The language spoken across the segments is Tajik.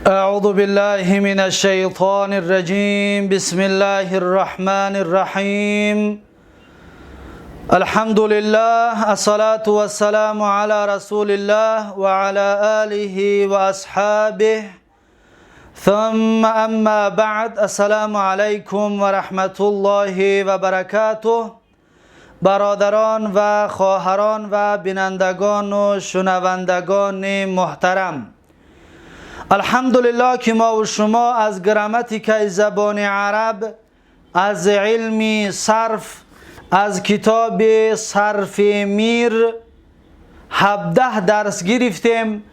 أعوذ بالله من الشيطان الرجيم. بسم الله الرحمن الرحيم. الحمد لله، الصلاة والسلام على رسول الله وعلى آله وأصحابه، ثم أما بعد. السلام عليكم ورحمة الله وبركاته. برادران و خواهران و بینندگان و شنوندگان محترم، الحمدلله که ما و شما از گراماتیکای زبان عرب، از علم صرف، از کتاب صرف میر 17 درس گرفتیم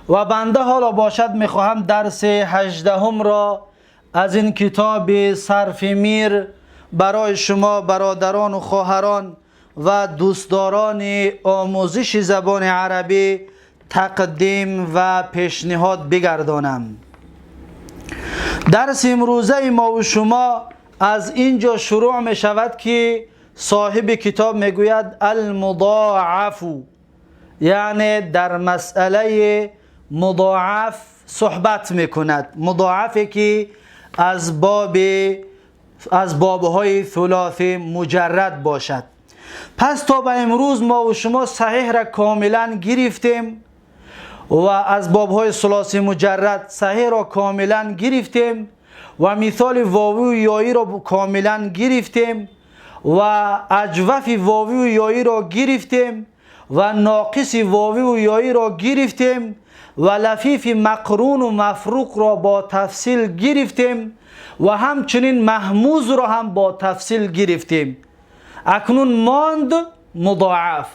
و بنده حالا باشد میخواهم درس 18 را از این کتاب صرف میر برای شما برادران و خواهران و دوستداران آموزش زبان عربی تقدیم و پیشنهاد بگردانم. درس امروزه ما و شما از اینجا شروع می شود که صاحب کتاب میگوید المضاعف، یعنی در مسئله مضاعف صحبت میکند. مضاعفی که از بابهای ثلاثی مجرد باشد. پس تا به امروز ما و شما صحیح را کاملا گرفتیم و از بابهای ثلاثی مجرد صحیح را کاملا گرفتیم و مثال واوی و یایی را کاملا گرفتیم و اجوف واوی و یایی را گرفتیم و ناقص واوی و یایی را گرفتیم و لفیف مقرون و مفروق را با تفصیل گرفتیم و همچنین مهموز را هم با تفصیل گرفتیم. اکنون ماند مضاعف.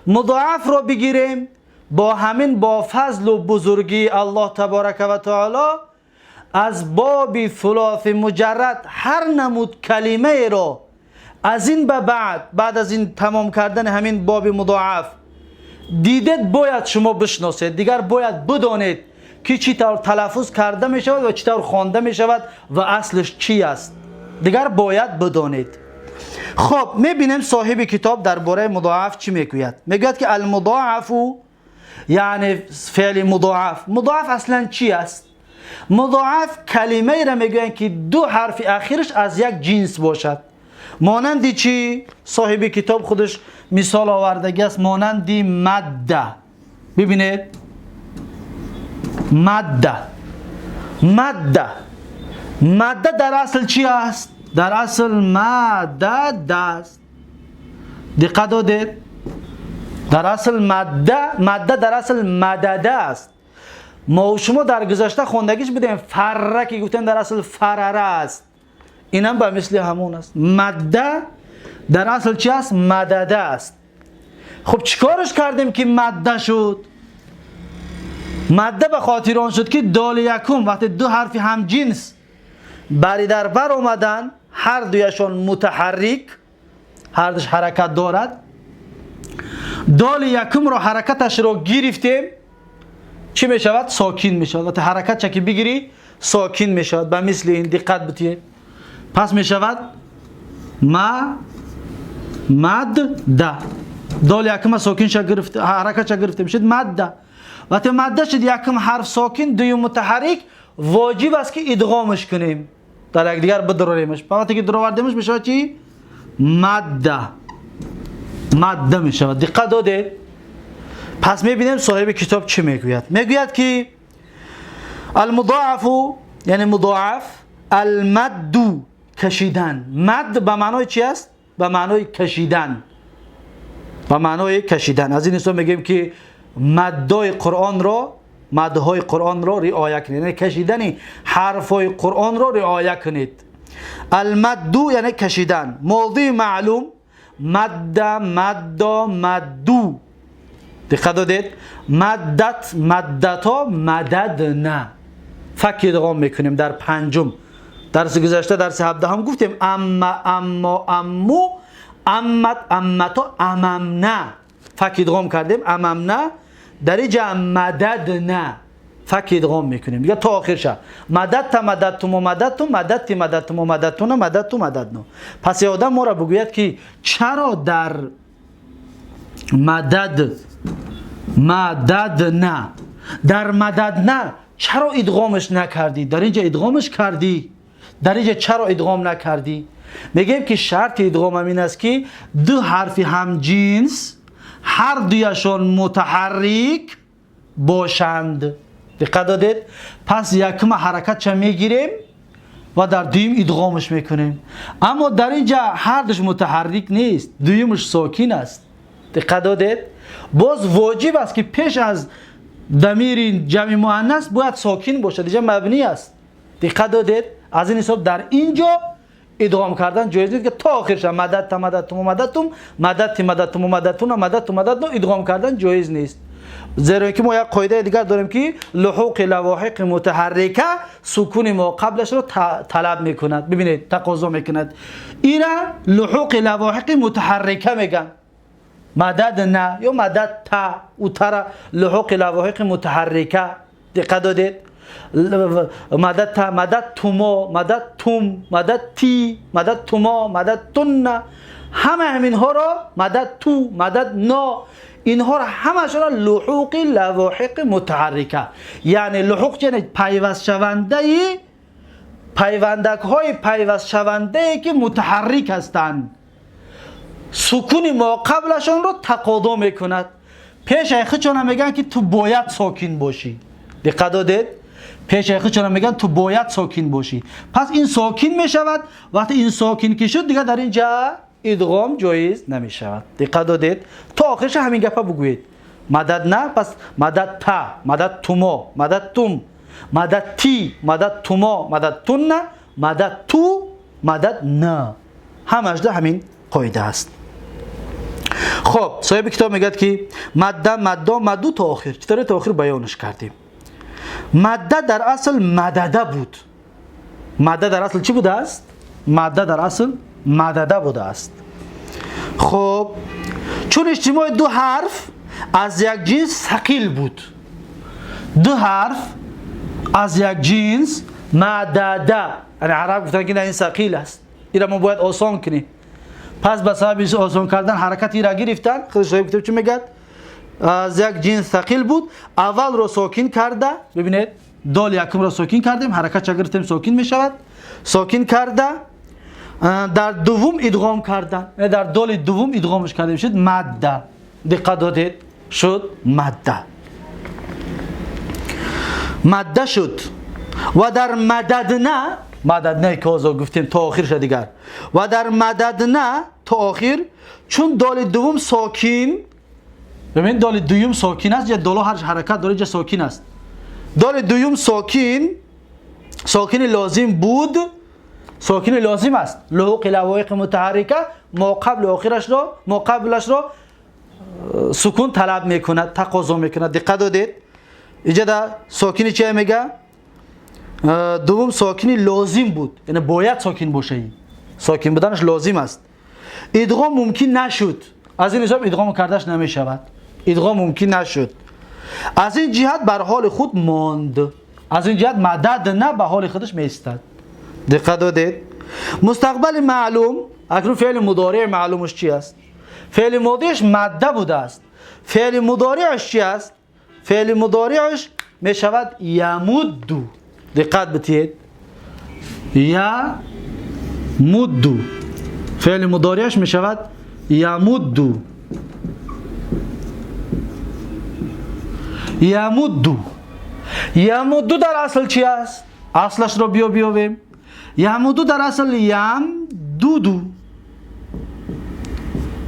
مضاعف را بگیریم. با همین با فضل و بزرگی الله تبارک و تعالی از باب ثلاث مجرد هر نمود کلمه را از این به بعد، بعد از این تمام کردن همین باب مضاعف دیدید، باید شما بشناسید. دیگر باید بدانید که چی طور تلفظ کرده می شود و چی طور خوانده می شود و اصلش چی است. دیگر باید بدانید. خب، میبینیم صاحب کتاب درباره مضاعف چی میگوید. میگوید که المضاعف، یعنی فعل مضاعف. مضاعف اصلا چی است؟ مضاعف کلمه را میگویند که دو حرف اخیرش از یک جنس باشد. مانند چی؟ صاحب کتاب خودش مثال آوردگی است. مانند مده. ببینید، مده، مده، مده در اصل چی است؟ در اصل مدد است. دقت دادید؟ در اصل مده، مده در اصل مدده است. ما و شما در گذشته خوندگیش بدیم، فره که گفتن در اصل فرره است. اینم به مثل همون است. مده در اصل چی است؟ مدده است. خب، چیکارش کردیم که مده شد؟ مده به خاطر آن شد که دال یکم، وقتی دو حرف هم جنس بری در بر آمدن، هر دویشان متحرک، هر دوش حرکت دارد، دال یکم را حرکتش را گرفتیم، چی می شود؟ ساکن می شود. وقتی حرکت چکی بگیری، ساکن می شود. به مثل این دقت بتید. پس می شود ما مد ده. دال یکم ساکن شا گرفت، حرکت شا گرفته، میشد مده. وقتی مده شد، یکم حرف ساکن، دویم متحرک، واجب است که ادغامش کنیم، در یکدیگر بدروریمش. وقتی که دروردیمش، میشود چی؟ مده، مده میشود. دقت داده؟ پس میبینیم صاحب کتاب چی میگوید. میگوید که المضاعف، یعنی مضاعف، المد کشیدن. مد به معنای چی است؟ به معنای کشیدن، به معنای کشیدن. از این حساب میگیم که مدای قرآن را، مدهای قرآن را رعایت کنید، یعنی کشیدن حرفهای قرآن را رعایت کنید. المد یعنی کشیدن. ماضی معلوم مد، مد، مدو. دقت دادید؟ مدت، مدتا، مددنا. فک ادغام میکنیم در پنجم. درس گذشته، درس 17 هم گفتیم اما، اما، امو، امت، امتا، اممنا. فک ادغام کردیم، اممنا. در اینجا مددنا، فک ادغام میکنیم دیگه تا آخر شه. مددت، مددتم، مددتم، مددتی، مددتم، مددتون، مددتو، مددنا. پس آدم ما را بگوید که چرا در مدد، مددنا Дар мададна чаро идғомаш накардӣ? Дар инҷа идғомаш кардӣ, дар инҷа чаро идғом накардӣ? Мегӯем ки шарти идғом ҳамин аст, ки ду ҳарфи ҳамҷинс ҳар дуяшон мутаҳаррик бошанд. Диққат додед? Пас якума ҳаракатша мегирем ва дар дуюм идғомаш мекунем. Аммо дар инҷа ҳардуш мутаҳаррик нест, дуюмаш сокин аст. Диққат додед? Боз воҷиб аст, ки пеш аз дамири ҷамъи муаннас бояд сокин бошад, инҷа мабнӣ аст. Диққат додед? Аз ин ҳисоб дар ин ҷо идғом кардан ҷоиз нест, ки то охирша мададта, мададтуму, мададтум, мададти, мададтуму, мададтуна, мададту, мададну идғом кардан ҷоиз нест, зеро ки мо як қоидаи дигар дорем, ки луҳуқи лавоҳиқи мутаҳаррика сукуни моқаблашро талаб мекунад. Бибинед, тақозо мекунад. Ира луҳуқи лавоҳиқи мутаҳаррика меган. Мададна ё мададта утара луҳуқи лавоҳиқи мутаҳаррика. Диққат додед? Мададта, мададтумо, мададтум, мададти, мададтумо, мададтунна, ҳама ҳаминҳоро, мададту, мададно, инҳоро ҳамашонро луҳуқи лавоҳиқи мутаҳаррика, яъне луҳуқ яъне пайвастшавандаи, пайвандакҳои пайвастшавандае, ки мутаҳаррик ҳастанд, сукуни моқаблашонро тақодо мекунад. Пешаи худшона мегӯянд, ки ту бояд сокин бошӣ. Диққат додед? Пешаи худшона мегӯянд, ту бояд сокин бошӣ. Пас ин сокин мешавад. Вақте ин сокин ки шуд, дигар дар ин ҷа идғом ҷоиз намешавад. Диққат додед? То охирша ҳамин гапа бугӯед. Мададна, пас мададта, мададтумо, мададтум, мададти, мададтумо, мададтунна, мададту, мададна, ҳамашда ҳамин қоида аст. Хоб, соҳиби китоб мегӯяд, ки мадда, маддо, мадду то охир. Читори то охир баёнаш кардем. Мадда дар асл мадада буд. Мадда дар асл чӣ будааст? Мадда дар асл мадада будааст. Хоб, чун иҷтимои ду ҳарф аз як ҷинс сақил буд, ду ҳарф аз як ҷинс, мадада, яъне араб гуфтанд, ки ин сақил аст, ира мо бояд осон кунем. Пас ба сабаби осон кардан ҳаракати ира гирифтанд. Худи соҳиби китоб чӣ мегӯяд? Аз як ҷинс сақил буд, аввалро сокин карда. Бибинед, дол якумро сокин кардем, ҳаракатша гирифтем, сокин мешавад. Сокин карда, дар дуввум идғом кардан, дар доли дуввум идғомаш кардем, шуд мадда. Диққат додед? Шуд мадда. Мадда шуд. Ва дар мададна, мададна ки ҳозир гуфтем, то охирша дигар. Ва дар мададна то охир, чун доли дуввум сокин. Бибин, доли дуюм сокин аст. Ҷа доло ҳар ҳаракат дора, ҷа сокин аст. Доли дуюм сокин, сокини лозим буд, сокини лозим аст. Луҳуқи лавоиқи мутаҳаррика моқабли охирашро, моқаблашро сукун талаб мекунад, тақозо мекунад. Диққат додед? Иҷа сокини чия мега? Дуввум сокини лозим буд, яъне бояд сокин бошаи, сокин буданаш лозим аст. Идғом мумкин нашуд. Аз ин ҳисоб идғом кардаш намешавад, идғом мумкин нашуд. Аз ин ҷиҳат бар ҳоли худ монд. Аз ин ҷиҳат мадад на ба ҳоли худаш меистад. Диққат додед? Мустақбали маълум. Акнун феъли мудореъ маълумаш чи аст? Феъли модиаш мадда будааст. Феъли мудореъаш чи аст? Феъли мудореъаш мешавад ямудду. Диққат битиҳед, ямудду. Феъли мудореъаш мешавад ямудду. Ямудду. Ямудду дар асл чи аст? Аслашро биё биёвем. Ямудду дар асл ям дуду,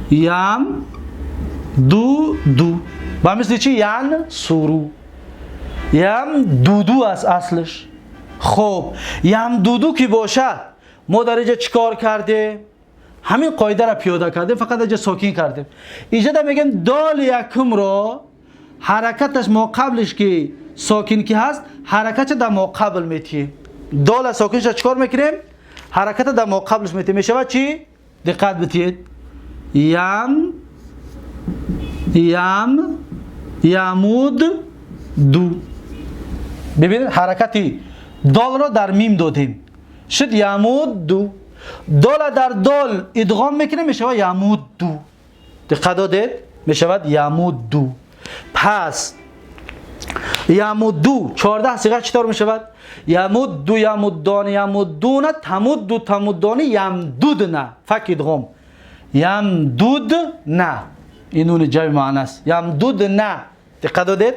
ям ду ду, ба мисли чи? Ян суру, ям дуду аст аслаш. Хоб, ям дуду ки бошад, мо дар инҷа чӣ кор кардем? Ҳамин қоидаро пиёда кардем, фақат инҷа сокин кардем. Инҷа мегӯем, доли якумро ҳаракаташ моқаблиш ки сокин ки ҳаст, ҳаракатша дар моқабл метиҳем. Дола сокинша чӣ кор мекунем? Ҳараката дар моқаблиш метиҳем. Мешавад чӣ? Диққат битиҳед: ям, ям, ямуд ду. Бибинед, ҳаракати долро дар мим додем, шуд ямуд ду. Дола дар дол идғом мекунем, мешавад ямуд ду. Диққат додед? Мешавад ямуд ду. Пас ямудду 14 сиға читор мешавад? Ямудду, ямуддони, ямуддуна, тамудду, тамуддони, ямдудна. Фак идғом. Ямдудна. Ин нуни ҷамъи муаннас. Ямдудна. Диққат додед?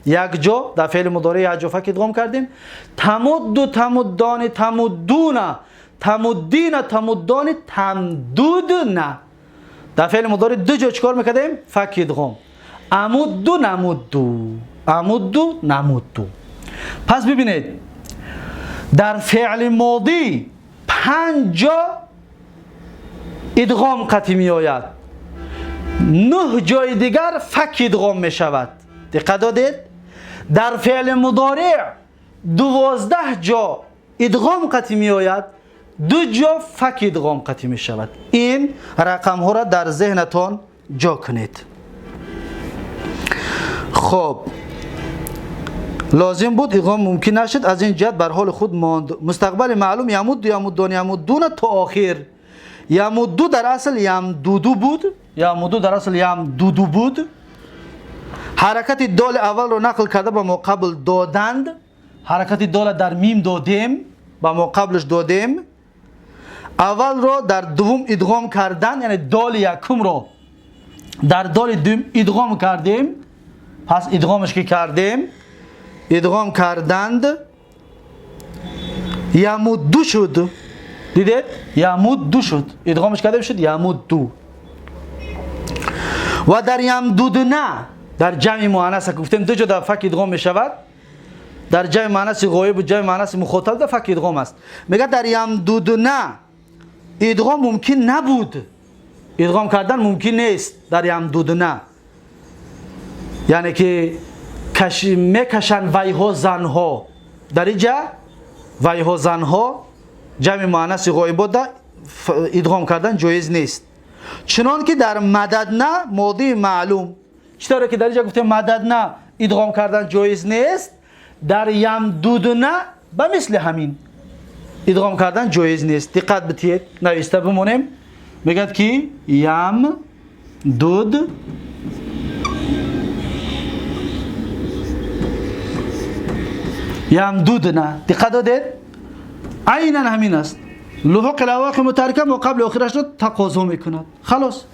Як ҷо дар феъли мудореъ як ҷо фак идғом кардем. Тамудду, тамуддони, тамуддуна, тамуддина, тамуддони, тамдудна. Дар феъли мудореъ ду ҷо чикор мекардем? Фак идғом. Амудду, намудду. Амудду, намудду. Пас бибинед, дар феъли модӣ 5 ҷо идғом қатъӣ меояд, 9 ҷои дигар фак идғом мешавад. Диққат додед? Дар феъли мудореъ 12 ҷо идғом қатъӣ меояд, 2 ҷо фак идғом қатъӣ мешавад. Ин рақамҳоро дар зеҳнатон ҷо кунед. Хоб, лозим буд идғом мумкин нашуд, аз ин ҷиҳат бар ҳоли худ монд. Мустақбали маълум ямудду, ямуддони, ямуддуна то охир. Ямудду дар асл ямдуду буд, ямудду дар асл ямдуду буд. Ҳаракати доли аввалро нақл карда ба мо қабл доданд. Ҳаракати дола дар мим додем, ба мо қаблш додем. Аввалро дар дуввум идғом кардан, яъне доли якумро дар доли дуюм идғом кардем. Пас идғомаш ки кардем, идғом карданд, ямудду шуд. Дидед? Ямудду шуд. Идғомаш кардем, шуд ямудду. Ва дар ямдудна, дар ҷамъи муаннас ки гуфтем ду ҷо дар фак идғом мешавад, дар ҷамъи муаннаси ғоиб ва ҷамъи муаннаси мухотаб дар фак идғом аст. Мегӯяд дар ямдудна идғом мумкин набуд, идғом кардан мумкин нест дар ямдудна, яъне ки мекашанд вайҳо занҳо. Дар инҷа вайҳо занҳо ҷамъи муаннаси ғоибот идғом кардан ҷоиз нест. Чунон ки дар мададна модии маълум, чӣ тавре ки дар инҷа гуфтем мададна идғом кардан ҷоиз нест, дар ямдудна ба мисли ҳамин идғом кардан ҷоиз нест. Диққат битиед, нависта бимонем. Мегӯяд ки ямдуд ямдудна. Диққат додед? Айнан ҳамин аст. Луҳуқи лавоқи мутаҳаррика мо қабли охирашро тақозо мекунад. Халос.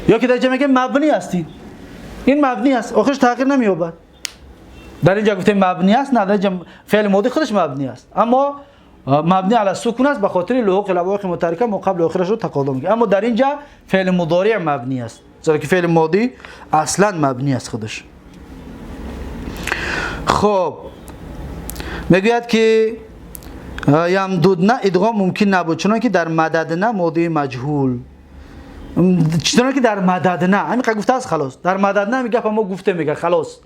Ё ки дар инҷа мегӯем мабни аст, ин мабни аст, охираш тағйир намеёбад. Дар инҷа гуфтем мабни аст, на, дар инҷа феъли модӣ худаш мабни аст, аммо мабни ала сукун аст ба хотири луҳуқи лавоқи мутаҳаррика мо қабли охирашро тақозо мекунад. Аммо дар инҷа феъли мудореъ мабни аст, зеро ки феъли модӣ аслан мабни аст худаш. Хоб, мегӯяд ки ямдудна идғом мумкин набуд, чунон ки дар мададна модии маҷҳул, чунон ки дар мададна ҳамин гуфтааст, халос. Дар мададна ҳамин гапа мо гуфтем, мега халос.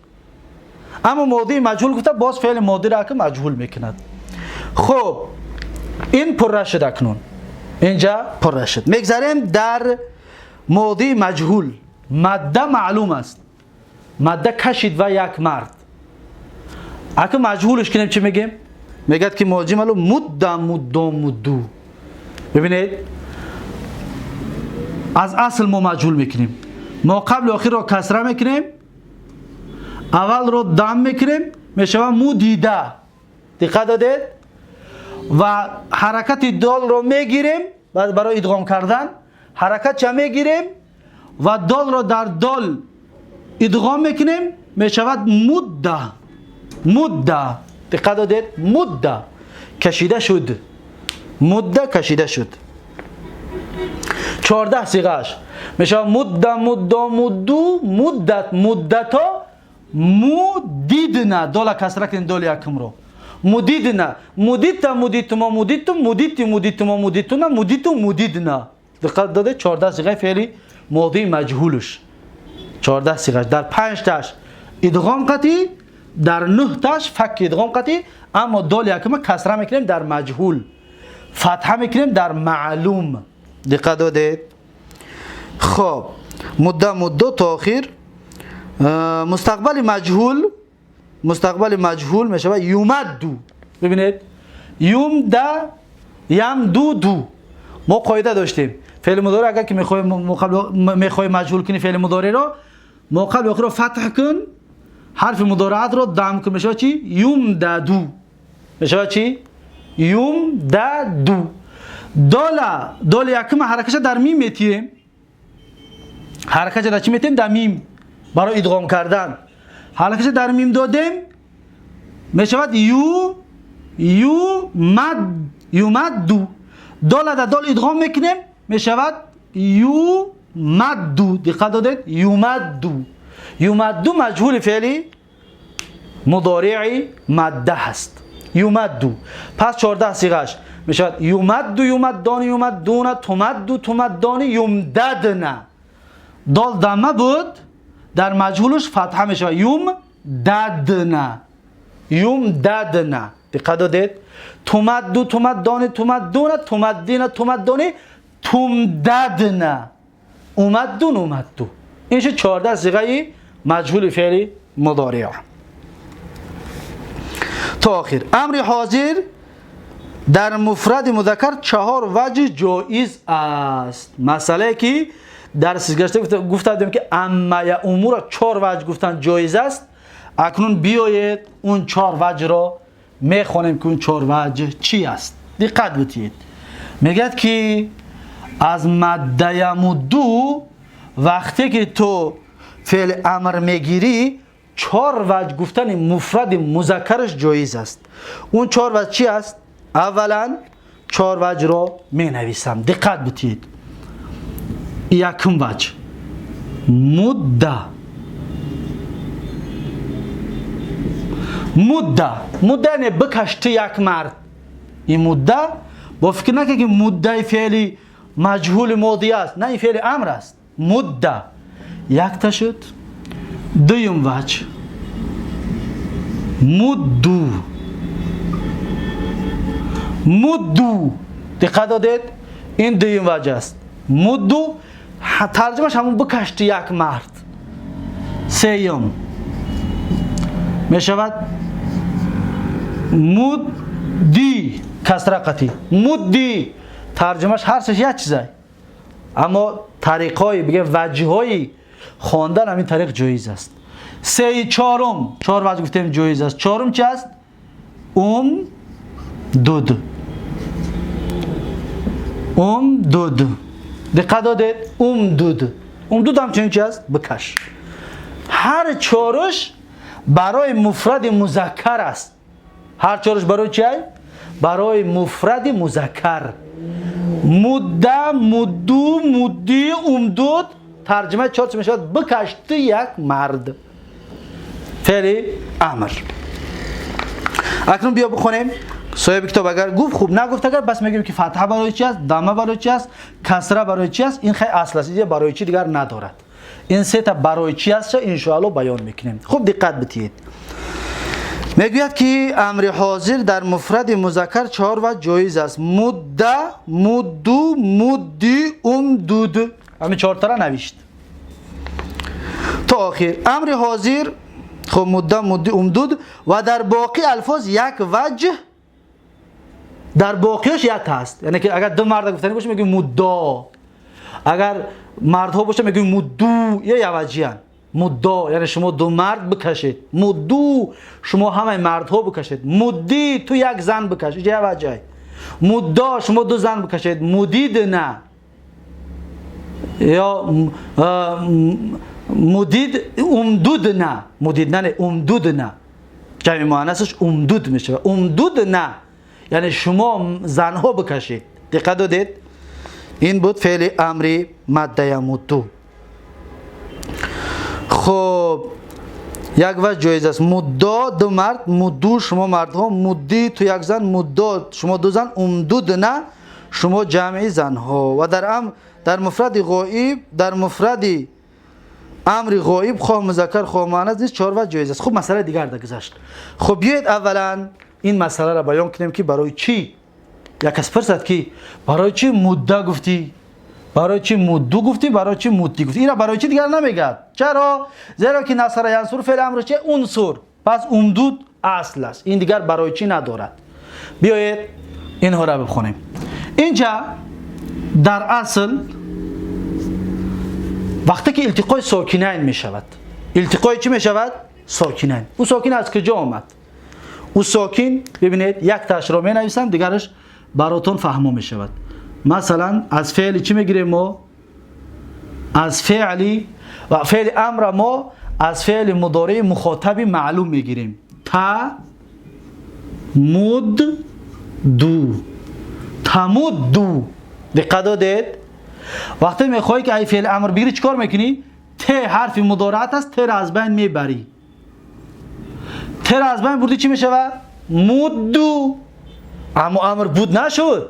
Аммо модии маҷҳул гуфта боз феъли модиро ака маҷҳул мекунад. Хоб, ин пурра шуд. Акнун инҷа пурра шуд. Мегзарем дар модии маҷҳул. Мадда маълум аст, мадда кашид ва як мард. Ака маҷҳулш кунем чӣ мегем? Мегӯяд ки моҷи маълум мудда, муддо, мудду. Бибинед, аз асл мо маҷҳул мекунем. Мо қабли охирро касра мекунем, аввалро дам мекунем, мешавад мудида. Диққат додед? Ва ҳаракати долро мегирем барои идғом кардан, ҳаракат ча мегирем ва долро дар дол идғом мекунем, мешавад мудда. Мудда. Диққат додед? Мудда кашида шуд. Мудда кашида шуд. 14 сиғааш мешавад мудда, муддо, мудду, муддат, муддато, мудидна. Дола касра кунем, доли якумро. Мудидна, мудита, мудитумо, мудитум, мудити, мудитумо, мудитуна, мудиту, мудидна. Диққат додед? 14 сиғаи феъли модии маҷҳулш. 14 сиғаш дар 5 таш идғом қатъӣ, дар 9 таш фак идғом қатъӣ, аммо доли якума касра мекунем дар маҷҳул, фатҳа мекунем дар маълум. Диққат додед? Хоб, мудда, муддо то охир. Мустақбали маҷҳул, мустақбали маҷҳул мешавад юмадду. Бибинед, юмда, ямдуду. Мо қоида доштем. Феъли мудореъ агар ки мехоҳӣ маҷҳул кунӣ феъли мудореъро, мо қабли охирро фатҳ кун, ҳарфи мудораатро дам кун, мешавад чӣ? Юмдаду. Мешавад чӣ? Юмдаду. Дола, доли якум ҳаракаша дар мим метием. Ҳаракаша дар чӣ метием? Дар мим. Барои идғом кардан. Ҳаракаша дар мим додем, мешавад ю, ю, мад, юмадду. Дола дар дол идғом мекунем, мешавад юмадду. Диққат додед? Юмадду. Юмадду маҷҳули феъли мудории мадда ҳаст. Юмадду. Пас 14 сиғаш мешавад юмадду, юмаддони, юмаддуна, тумадду, тумаддони, юмдадна. Дол дамма буд, дар маҷҳулаш фатҳа мешавад. Юмдадна. Юмдадна. Диққат додед? Тумадду, тумаддони, тумаддуна, тумаддина, тумаддони, тумдадна. Умадду, нумадду. Ин шуд 14 сиғаи маҷҳули феъли мудориъ. То охир. Амри ҳозир дар муфради музаккар чаҳор ваҷҳ ҷоиз аст. Масъалае ки дар гузашта гуфта будем, ки амма яуммуро чор ваҷҳ гуфтан ҷоиз аст. Акнун биёед, он чор ваҷҳро мехонем, ки он чор ваҷҳ чӣ аст. Диққат бутиед. Мегӯяд, ки аз мадда ямудду вақте ки ту феъли амр мегирӣ, чор ваҷҳ гуфтани муфради музаккараш ҷоиз аст. Он чор ваҷҳ чӣ аст? Аввалан, чор ваҷҳро менависам, диққат бутиед. Якум ваҷҳ: мудда. Мудда, мудда яъне бикаш ту як мард. Ин мудда, бо фикр накун, ки муддаи феъли маҷҳули модӣ аст. На, ин феъли амр аст. Мудда якта шуд. Дуюм ваҷҳ: мудду. Мудду, диққат додед? Ин дуюм ваҷҳ аст. Мудду тарҷумаш ҳамон бикаш ту як мард. Сеюм мешавад мудди, касра қатӣ. Мудди тарҷумаш ҳар сеш як чизай, аммо тариқҳои, бигем, ваҷҳҳои хондан ҳамин тариқ ҷоиз аст. Сеи, чорум. Чор ваҷҳ гуфтем, ҷоиз аст. Чорум чи аст? Умдуд. Умдуд, диққат додед? Умдуд. Умдуд ҳамчунин чи аст? Бикаш. Ҳар чоруш барои муфради музаккар аст. Ҳар чоруш барои чи? Барои муфради музаккар. Мудда, мудду, мудди, умдуд. Тарҷумаи чор чи мешавад? Бикаш ту як мард. Феъли амр. Акнун биё бихонем. Соҳиби китоб агар гуфт, хуб, нагуфт агар, бас мегӯем, ки фатҳа барои чи аст, дама барои чи аст, касра барои чи аст. Ин хай асл аст, иҷа барои чи дигар надорад. Ин сета барои чи аст, иншоалло, баён мекунем. Хуб, диққат битиҳед. Мегӯяд, ки амри ҳозир дар муфради музаккар чаҳор ваҷҳ ҷоиз аст: мудда, мудду, мудди, умдуд. Ҳамин чортара навишт. То охир. Амри ҳозир, хуб, мудда, мудди, умдуд. Ва дар боқӣ алфоз як ваҷҳ. Дар боқиёш як ҳаст, яъне ки агар ду марда гуфтанӣ боша, мегӯем муддо, агар мардҳо боша, мегӯем мудду. Ё яваҷиян. Муддо яъне шумо ду мард бикашед, мудду шумо ҳамаи мардҳо бикашед, мудди ту як зан бикаш. Иҷа яваҷай. Муддо шумо ду зан бикашед, мудидна ё мудид, умдудна. Мудидна не, умдудна. Ҷамъи муаннасаш умдуд мешавад. Умдудна яъне шумо занҳо бикашед. Диққат додед? Ин буд феъли амри мадда ямудду. Хуб, як ваҷ ҷоиз аст: муддо ду мард, мудду шумо мардҳо, мудди ту як зан, муддо шумо ду зан, умдудна шумо ҷамъи занҳо. Ва дар муфради ғоиб, дар муфради амри ғоиб, хоҳ музаккар, хоҳ муаннас, низ чор ваҷ ҷоиз аст. Хуб, масъалаи дигар гузашт. Хуб, биёед, аввалан ин масъаларо баён кунем, ки барои чӣ. Як кас пурсад, ки барои чӣ мудда гуфтӣ, барои чӣ мудду гуфтӣ, барои чӣ муддӣ гуфтӣ? Ина барои чӣ дигар намегӯяд. Чаро? Зеро ки насара янсур феъли амр чи? Унсур. Пас умдуд асл аст, ин дигар барои чӣ надорад. Биёед, инҳоро бихонем. Инҷа дар асл вақте ки илтиқои сокинайн мешавад, илтиқои чӣ мешавад? сокинайн. Ӯ сокин аз куҷо омад? Ӯ сокин, бибинед, якташро менависам, дигараш баротон фаҳмо мешавад. Масалан, аз феъли чӣ мегирем мо? Аз феъли ва феъли амра мо аз феъли мудории мухотаби маълум мегирем. Та муд ду, тамудду. Диққат додед? Вақте мехоҳӣ ки ай феъли амр бигирӣ, чӣ кор мекунӣ? Т ҳарфи мудораат аст, тро аз байн мебарӣ. Тро аз байн бурдӣ, чӣ мешавад? Мудду. Аммо амр буд нашуд.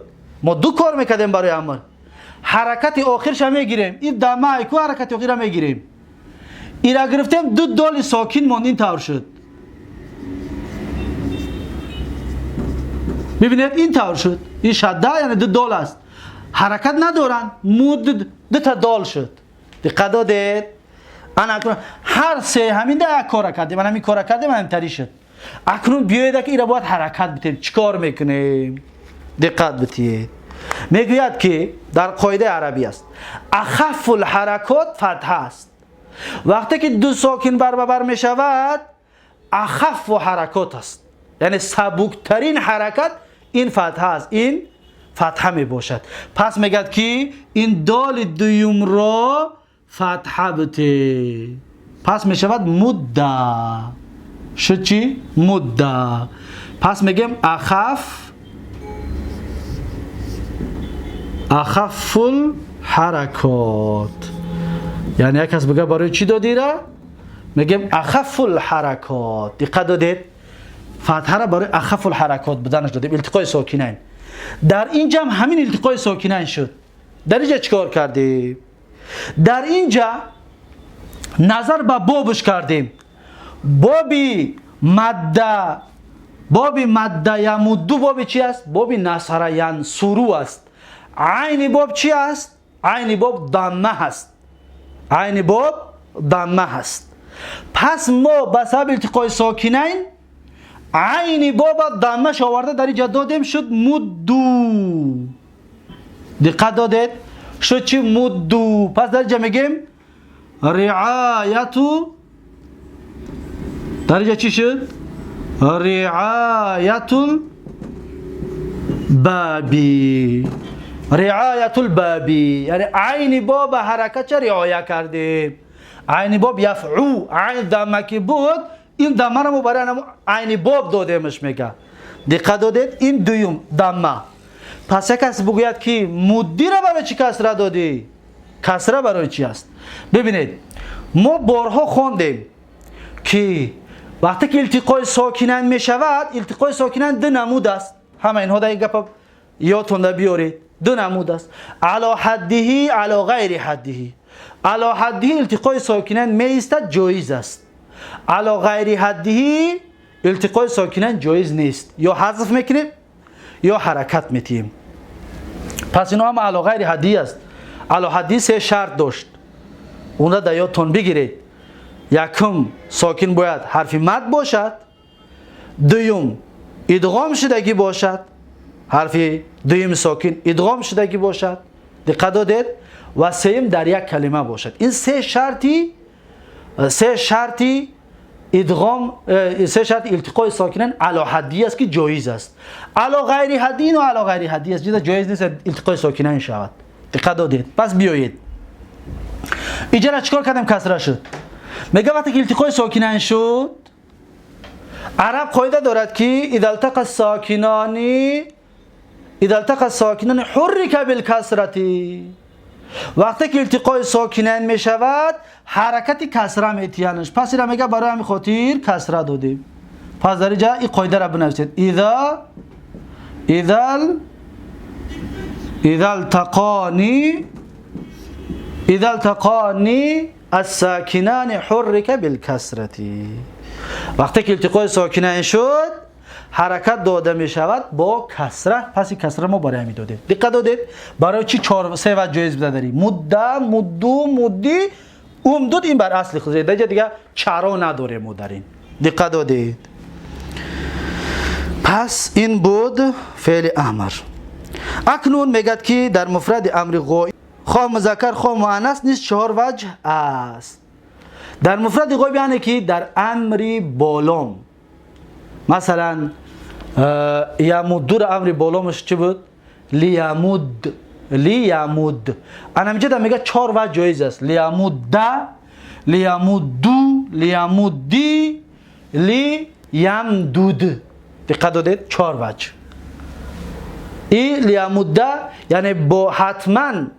Мо ду кор мекардем барои амр. Ҳаракати охирша мегирем. Ин дамаи ку ҳаракати охира мегирем. Ира гирифтем, ду доли сокин монд, ин тавр шуд. Бибинед, ин тавр шуд. Ин шадда, яъне ду дол аст. Ҳаракат надоранд. Муд ду та дол шуд. Диққат додед? Ана акнун ҳар се ҳамин да як кора кардем. Ана ҳамин кора кардем, ҳаминтари шуд. Акнун биёед ки ира бояд ҳаракат битем. Чӣ кор мекунем? Диққат битиед. Мегӯяд ки дар қоидаи арабӣ аст. Ахаффул ҳаракот фатҳа аст. Вақте ки ду сокин барбабар мешавад, ахаффу ҳаракот аст. Яъне сабуктарин ҳаракат ин фатҳа аст. Ин фатҳа мебошад. Пас мегӯяд ки ин доли дуюмро фатҳа бите. Пас мешавад мудда. Шуд чӣ? Мудда. Пас мегӯем ахаф, ахаффул ҳаракот. Яъне як кас бигӯяд барои чӣ додира? Мегӯем ахаффул ҳаракот. Диққат додед? Фатҳаро барои ахаффул ҳаракот буданаш додем. Илтиқои сокинайн. Дар ин ҷа ҳам ҳамин илтиқои сокинайн шуд. Дар инҷа чӣ кор кардем? Дар инҷа назар ба бобш кардем. Боби мадда, боби мадда ямудду боби чи аст? Боби насара янсуру аст. Айни боб чи аст? Айни боб дамма ҳаст. Айни боб дамма ҳаст. Пас мо ба сабаби илтиқои сокинайн айни боба даммаш оварда дар инҷа додем, шуд мудду. Диққат додед? Шуд чи? Мудду. Пас дар инҷа мегем риояту, дар инҷа чӣ шуд? Риоятул баби. Риоятул баби. Яъне айни боба ҳаракатча риоя кардем. Айни боб яфъу, айн дамма ки буд, ин даммаро мо барои айни боб додемш мега. Диққат додед? Ин дуюм дамма. Пас як кас бигӯяд ки муддира барои чӣ касра додӣ? Касра барои чӣ аст? Бибинед, мо борҳо хондем ки вақте ки илтиқои сокинан мешавад, илтиқои сокинан ду намуд аст. Ҳама инҳо дар ин гапа ёдтонда биёред. Ду намуд аст. Ало ҳаддиҳи, ало ғайри ҳаддиҳи. Ало ҳаддиҳи илтиқои сокинан меистад, ҷоиз аст. Ало ғайри ҳаддиҳи илтиқои сокинан ҷоиз нест. Ё ҳазф мекунем, ё ҳаракат метиҳем. Пас инҳо ҳама ало ғайри ҳаддиҳӣ аст. Ало ҳаддиҳӣ се шарт дошт. Онро дар ёдтон бигиред. Якум, сокин бояд ҳарфи мад бошад. Дуюм, идғом шудагӣ бошад. Ҳарфи дуюми сокин идғом шудагӣ бошад. Диққат додед? Ва сеюм, дар як калима бошад. Ин се шарти, се шарти идғом, се шарти илтиқои сокинан ало ҳаддӣ аст ки ҷоиз аст. Ало ғайри ҳаддӣ ино ало ғайри ҳаддӣ аст, ҷида ҷоиз нест илтиқои сокинан шавад. Диққат додед? Пас биёед. Иҷара чикор кардем, касра шуд? Мега вақте ки илтиқои сокинан шуд, араб қоида дорад ки идалтақа сокинони, идалтақа сокинони ҳуррика билкасрати. Вақте ки илтиқои сокинан мешавад, ҳаракати касра метиянаш. Пас ира мега барои ҳамин хотир касра додем. Пас дар инҷа ин қоидаро бинависед. Иза изал изалтақони изалтақони ассакинани ҳуррика билкасрати. Вақте ки илтиқои сокинан шуд, ҳаракат дода мешавад бо касра. Пас ин касра мо барои ҳамин додем. Диққат додед? Барои чӣ чор се ваҷ ҷоиз буда дари? Мудда, мудду, мудди, умдуд, ин бар асли худ. Дар инҷа дига чаро надорем мо дар ин. Диққат додед? Пас ин буд феъли амр. Акнун мегӯяд ки дар муфради амри ғоиб хоҳ музаккар, хоҳ муаннас низ чор ваҷҳ аст. Дар муфради ғоиб яъне ки дар амри болом, масалан ямуддур амри боломаш чӣ буд? Лиямуд, лиямуд. Анамиҷа мега чор ваҷ ҷоиз аст: лиямудда, лиямудду, лиямудди, лиямдуд. Диққат додед? Чор ваҷ. И лиямудда яъне бо ҳатман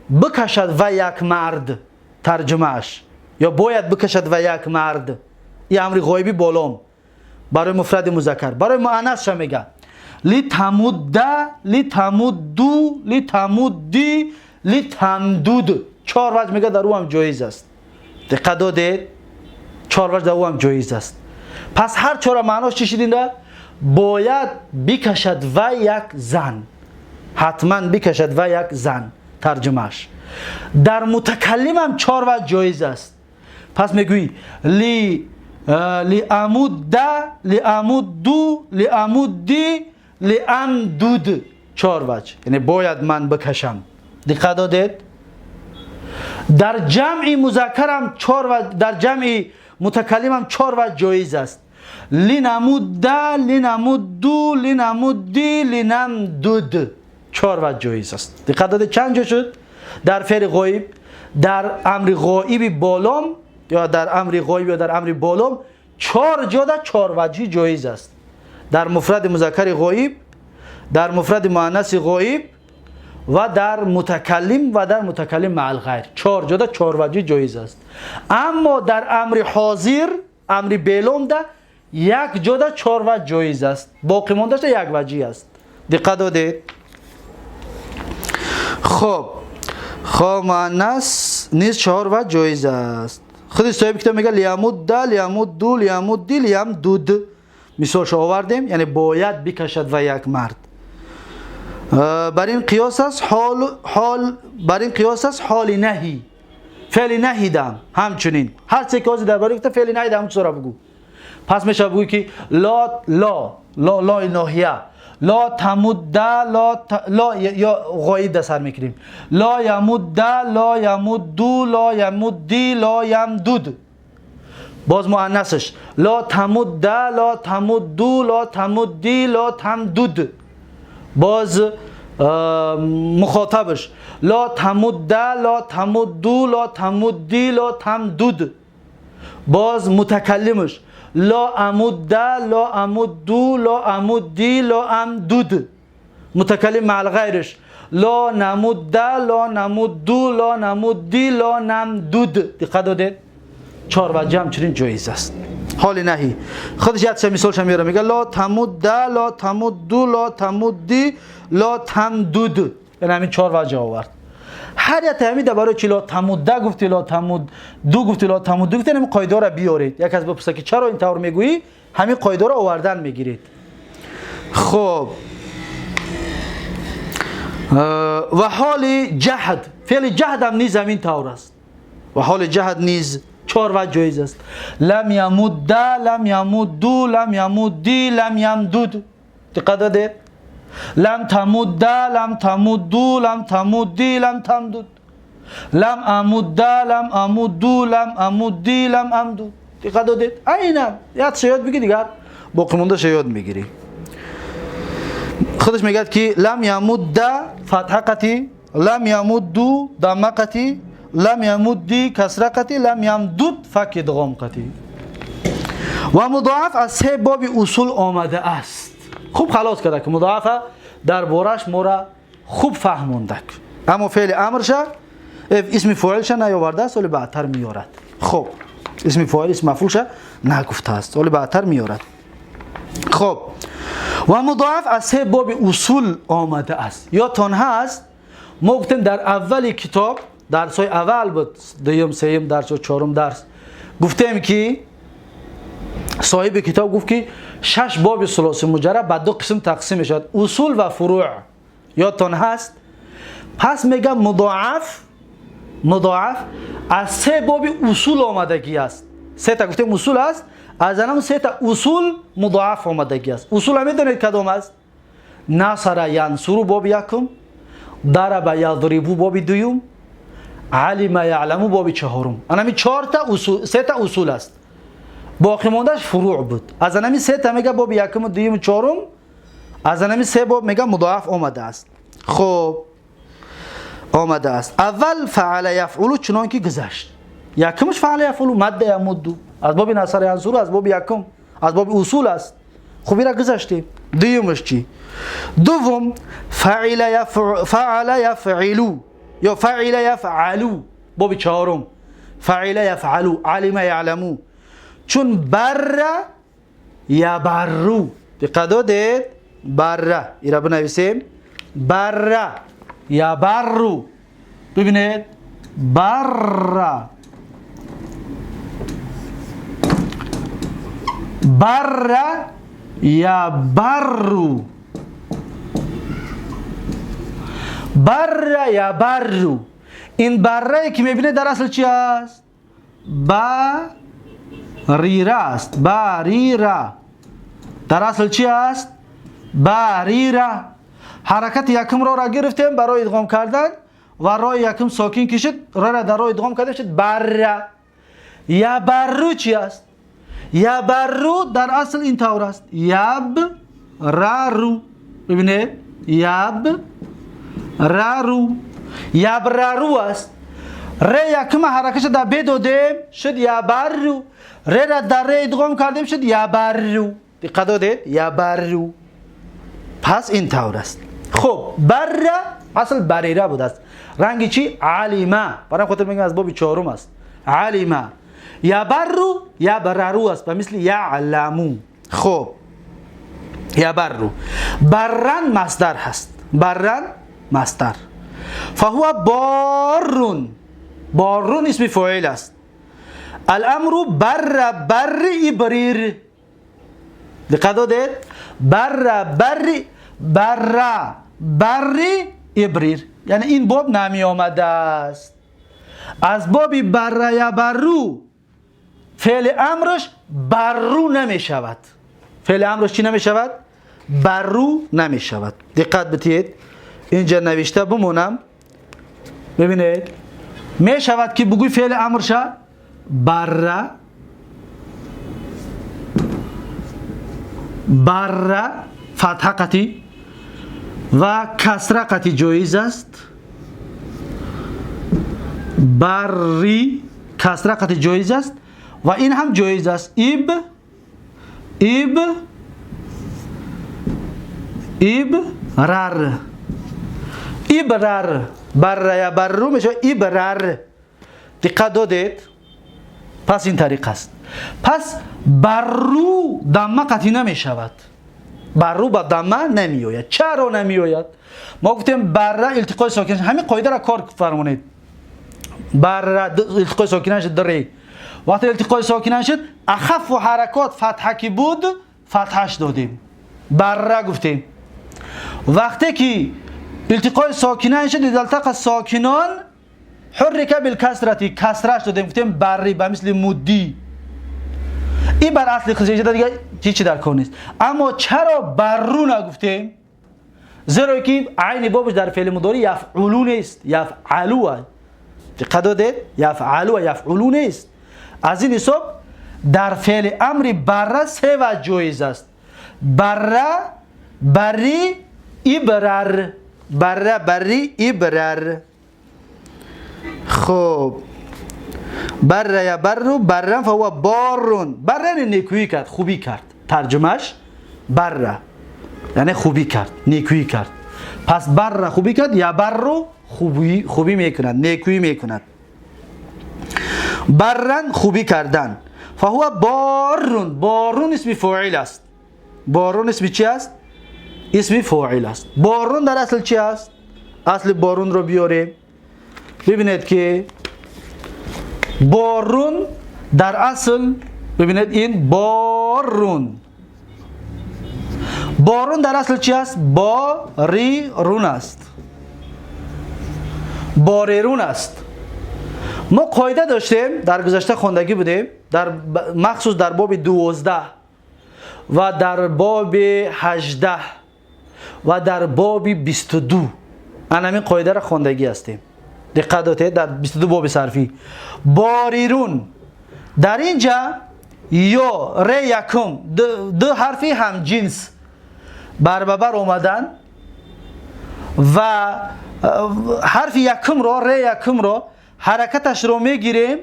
бикашад ва як мард, тарҷумааш ё бояд бикашад ва як мард. И амри ғоиби болом барои муфради музаккар. Барои муаннасша мега литамудда, литамудду, литамудди, литамдуд. Чор ваҷ мега дар ӯ ҳам ҷоиз аст. Диққат додед? Чор ваҷ дар ӯ ҳам ҷоиз аст. Пас ҳар чора маънош чӣ шуд? Инда бояд бикашад ва як зан, ҳатман бикашад ва як зан, тарҷумааш. Дар мутакаллимам чор ваҷ ҷоиз аст. Пас мегӯӣ ли лиамудда, лиамудду, лиамудди, лиамдуд. Чор ваҷ, яъне бояд ман бикашам. Диққат додед? Дар ҷамъи музаккарам чор ваҷ, дар ҷамъи мутакаллимам чор ваҷ ҷоиз аст: линамудда, линамудду, линамудди, линамдуд. Чор ваҷ ҷоиз аст. Диққат додед, чанд ҷо шуд? Дар феъли ғоиб, дар амри ғоиби болом ё дар амри ғоиб ё дар амри болом чор ҷода чор ваҷҳи ҷоиз аст: дар муфради музаккари ғоиб, дар муфради муаннаси ғоиб ва дар мутакаллим ва дар мутакаллим маъал ғайр. Чор ҷода чор ваҷҳи ҷоиз аст. Аммо дар амри ҳозир, амри беломда як ҷода чор ваҷ ҷоиз аст, боқӣ мондаша як ваҷҳӣ аст. Диққат додед? Хоб, хоб, муаннас низ чор ваҷ ҷоиз аст. Худи соҳиби китоб мега лиямудда, лиямудду, лиямудди, лиямдуд. Мисолшо овардем, яъне бояд бикашад ва як мард. Бар ин қиёс аст ҳол, ҳол бар ин қиёс аст ҳоли наҳӣ, феъли наҳидам ҳамчунин. Ҳар чизе ки ҳозир дар бораи гуфта, феъли наҳида ҳамон чизро бугӯ. Пас мешавад бугӯй ки ло, ло, ло, лои ноҳия, ло тамудда, ло, ло ё ғоиб да сар мекунем: ло ямудда, ло ямудду, ло ямудди, ло ямдуд. Боз муаннасаш: ло тамудда, ло тамудду, ло тамудди, ло тамдуд. Боз мухотабаш: ло тамудда, ло тамудду, ло тамудди, ло тамдуд. Боз мутакаллимаш: ло амудда, ло амудду, ло амудди, ло амдуд. Мутакаллим маъал ғайриш: ло намудда, ло намудду, ло намудди, ло намдуд. Диққат додед? Чор ваҷҳ ҳамчунин ҷоиз аст. Ҳоли наҳӣ худаш якча мисолша меёра, мега ло тамудда, ло тамудду, ло тамудди, ло тамдуд. Яъне ҳамин чор ваҷҳ овард. Ҳар як ҳамида барои чи ло тамудда гуфти, ло тамудду гуфти, ло тамудду гуфти, ҳамин қоидаро биёред. Як кас бипурса ки чаро ин тавр мегӯӣ, ҳамин қоидаро овардан мегиред. Хоб, ва ҳоли ҷаҳд, феъли ҷаҳдам низ ҳамин тавр аст. Ва ҳоли ҷаҳд низ чор ваҷ ҷоиз аст: лам ямудда, лам ямудду, лам ямудди, лам ямдуд. Диққат додед? Лам тамудда, лам тамудду, лам тамудди, лам тамдуд. Лам амудда, лам амудду, лам амудди, лам амдуд. Диққат додед? Айнан якша ёд бигир, дигар боқимондаша ёд мегирӣ. Худаш мегӯяд ки лам ямудда фатҳа қатӣ, лам ямудду дамма қатӣ, лам ямудди касра қатӣ, лам ямдуд фак идғом қатӣ. Ва мудоаф аз се боби усул омада аст. Хуб, халос карда ки мудоафа дар бораш мора хуб фаҳмондак, аммо феъли амрша, исми фоилша наёвардааст, оли баъдтар меёрад. Хоб, исми фоил, исми мафъулша нагуфтааст, оли баъдтар меёрад. Хоб, ва мудоаф аз се боби усул омада аст. Ёдтон ҳаст, мо гуфтем дар аввали китоб, дарсҳои аввал буд, дуюм, сеюм дарс ё чорум дарс, гуфтем ки соҳиби китоб гуфт ки шаш боби сулоси муҷарраб ба ду қисм тақсим мешавад: усул ва фуруъ. Ёдтон ҳаст? Пас мегам мудоаф, мудоаф аз се боби усул омадагӣ аст. Сета гуфтем усул аст, аз анам сета усул мудоаф омадагӣ аст. Усула медонед кадом аст? Насара янсуру боби якум, дараба ядрибу боби дуюм. علم یعلم باب چهارم. انمی چهار تا اصول، سه تا اصول است، باقی ماندهش فروع بود. از انمی سه تا میگه باب یکم و دوم و چهارم، از انمی سه باب میگه مضاعف آمده است. خب آمده است. اول فعل یفعل چنان که گذشت، یکمش فعل یفعل مد یمد از باب نصر ینصر، از باب یکم، از باب اصول است. خب ایرا گذشتیم. دومش چی؟ دوم فعل فعل یفعلو یا فعل یفعلو باب چهارم، فعل یفعلو علم یعلمو، چون بر یبرو. دقت دادید؟ بر ایرا بنویسیم، بر یبرو. ببینید بر بر یبرو، بر یبرو. این بره که میبینه در اصل چی است؟ بریره است. بریره در اصل چی است؟ بریره. حرکت یکم را گرفتیم برای ادغام کردن و رای یکم ساکن کشید، را در رای ادغام کرده شد بره. یبرو چی است؟ یبرو در اصل این طور است، یب رارو. ببینید یب رارو، یبرارو است. ر یکم حرکتش در ب دادیم شد یبرو، ر را در ر ادغام کردیم شد یبرو. دقت دادید؟ یبرو. پس این طور است. خب بر اصل بریره بود است. رنگ چی؟ علیمه. برای خاطر میگم از باب چهارم است. علیمه یبرو یبررو است، به مثل یعلمو. خب یبرو برن مصدر هست، برن مصدر. فهو بارون، بارون اسم فاعل است. الامر بر بر ابریر. دقت دادید؟ بر بر بر بر ابریر، یعنی این باب نمی آمده است. از باب بر یبرو فعل امرش برو نمی شود. فعل امرش چی نمی شود؟ برو نمی شود. دقت بتید، اینجا نوشته بمونم. ببینید می شود که بگوی فعل امرش بر بر فتحه قطی و کسره قطی جایز است. بری کسره قطی جایز است و این هم جایز است. ایب ایب ایب رر، ایبرر، بر یا برو میشه ایبرر. دقت دادید؟ پس این طریق است. پس برو دمه قطعی نمی شود، برو با دمه نمی آید. چرا نمی آید؟ ما گفتیم بر التقای ساکن، همین قاعده را کار فرمانید. بر التقای ساکن شد دری، وقتی التقای ساکن شد اخف و حرکات فتحه کی بود فتحش دادیم، بر گفتیم. وقتی که التقای ساکنان شد، اذا التقى الساکنان حرک بالکسرتی، کسرش دادیم، گفتیم بری به مثل مدی. این بر اصل خصوصی دیگه چیزی در کار نیست. اما چرا برو نگفتیم؟ زیرا که عین بابش در فعل مضارع یفعلو نیست، یفعلو. دقت دادید؟ یفعلو یفعلو نیست. از این حساب در فعل امر بره سه وجه جایز است: بره، بری، ایبرر. بره، بری، ایبرر. خب بره یا برو، برن فهو بارون. بره نیکویی کرد، خوبی کرد. ترجمهش بره یعنی خوبی کرد، نیکویی کرد. پس بره خوبی کرد یا برو خوبی میکند، نیکویی میکند. برن خوبی کردن. فهو بارون، بارون اسم فاعل است. بارون اسم چی است؟ اسم فاعل است. بارون در اصل چی است؟ اصل بارون رو بیاریم. ببینید که بارون در اصل، ببینید این بارون، بارون در اصل چی است؟ باریرون است، باریرون است. ما قاعده داشتیم در گذشته خواندگی بودیم، در مخصوص در باب 12 و در باب 18 و در باب 22 همین قاعده را خواندگی هستیم. Диққат додед, дар 22 боби сарфӣ. Борирун. Дар инҷа ё ре якум ду ҳарфи ҳамҷинс барбабар омадан ва ҳарфи якумро, ре якумро ҳаракаташро мегирем,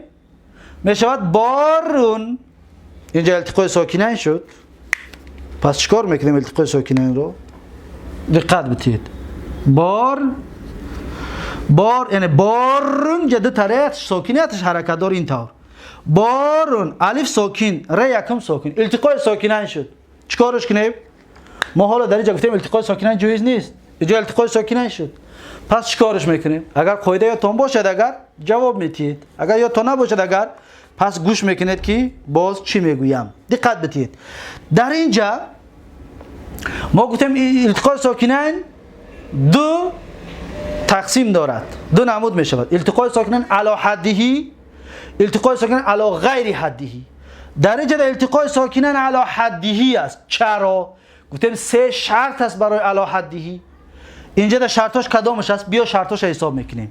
мешавад борун. Инҷа илтиқои сокинайн шуд. Пас чикор мекунем илтиқои сокинайнро? Диққат битед. Бор бор, яъне борун ҷа ду тариқ сокинияташ ҳаракатдор ин тавр. Борун алиф сокин, ре якум сокин. Илтиқои сокинайн шуд. Чикораш кунем? Мо ҳоло дар инҷа гуфтем илтиқои сокинайн ҷоиз нест. Инҷа илтиқои сокинайн шуд. Пас чикораш мекунем? Агар қоида ёдтон бошад, агар ҷавоб медиҳед. Агар ёдтон набошад, агар пас гӯш мекунед ки боз чӣ мегӯям. Диққат бидиҳед. Дар инҷа мо гуфтем илтиқои сокинайн ду тақсим дорад, ду намуд мешавад. Илтиқои сокинайн ало ҳаддиҳи, илтиқои сокинайн ало ғайри ҳаддиҳи. Дар инҷа илтиқои сокинайн ало ҳаддиҳи аст. Чаро? Гуфтем се шарт аст барои ало ҳаддиҳи. Инҷа дар шартош кадомаш аст? Биё шартоша ҳисоб мекунем.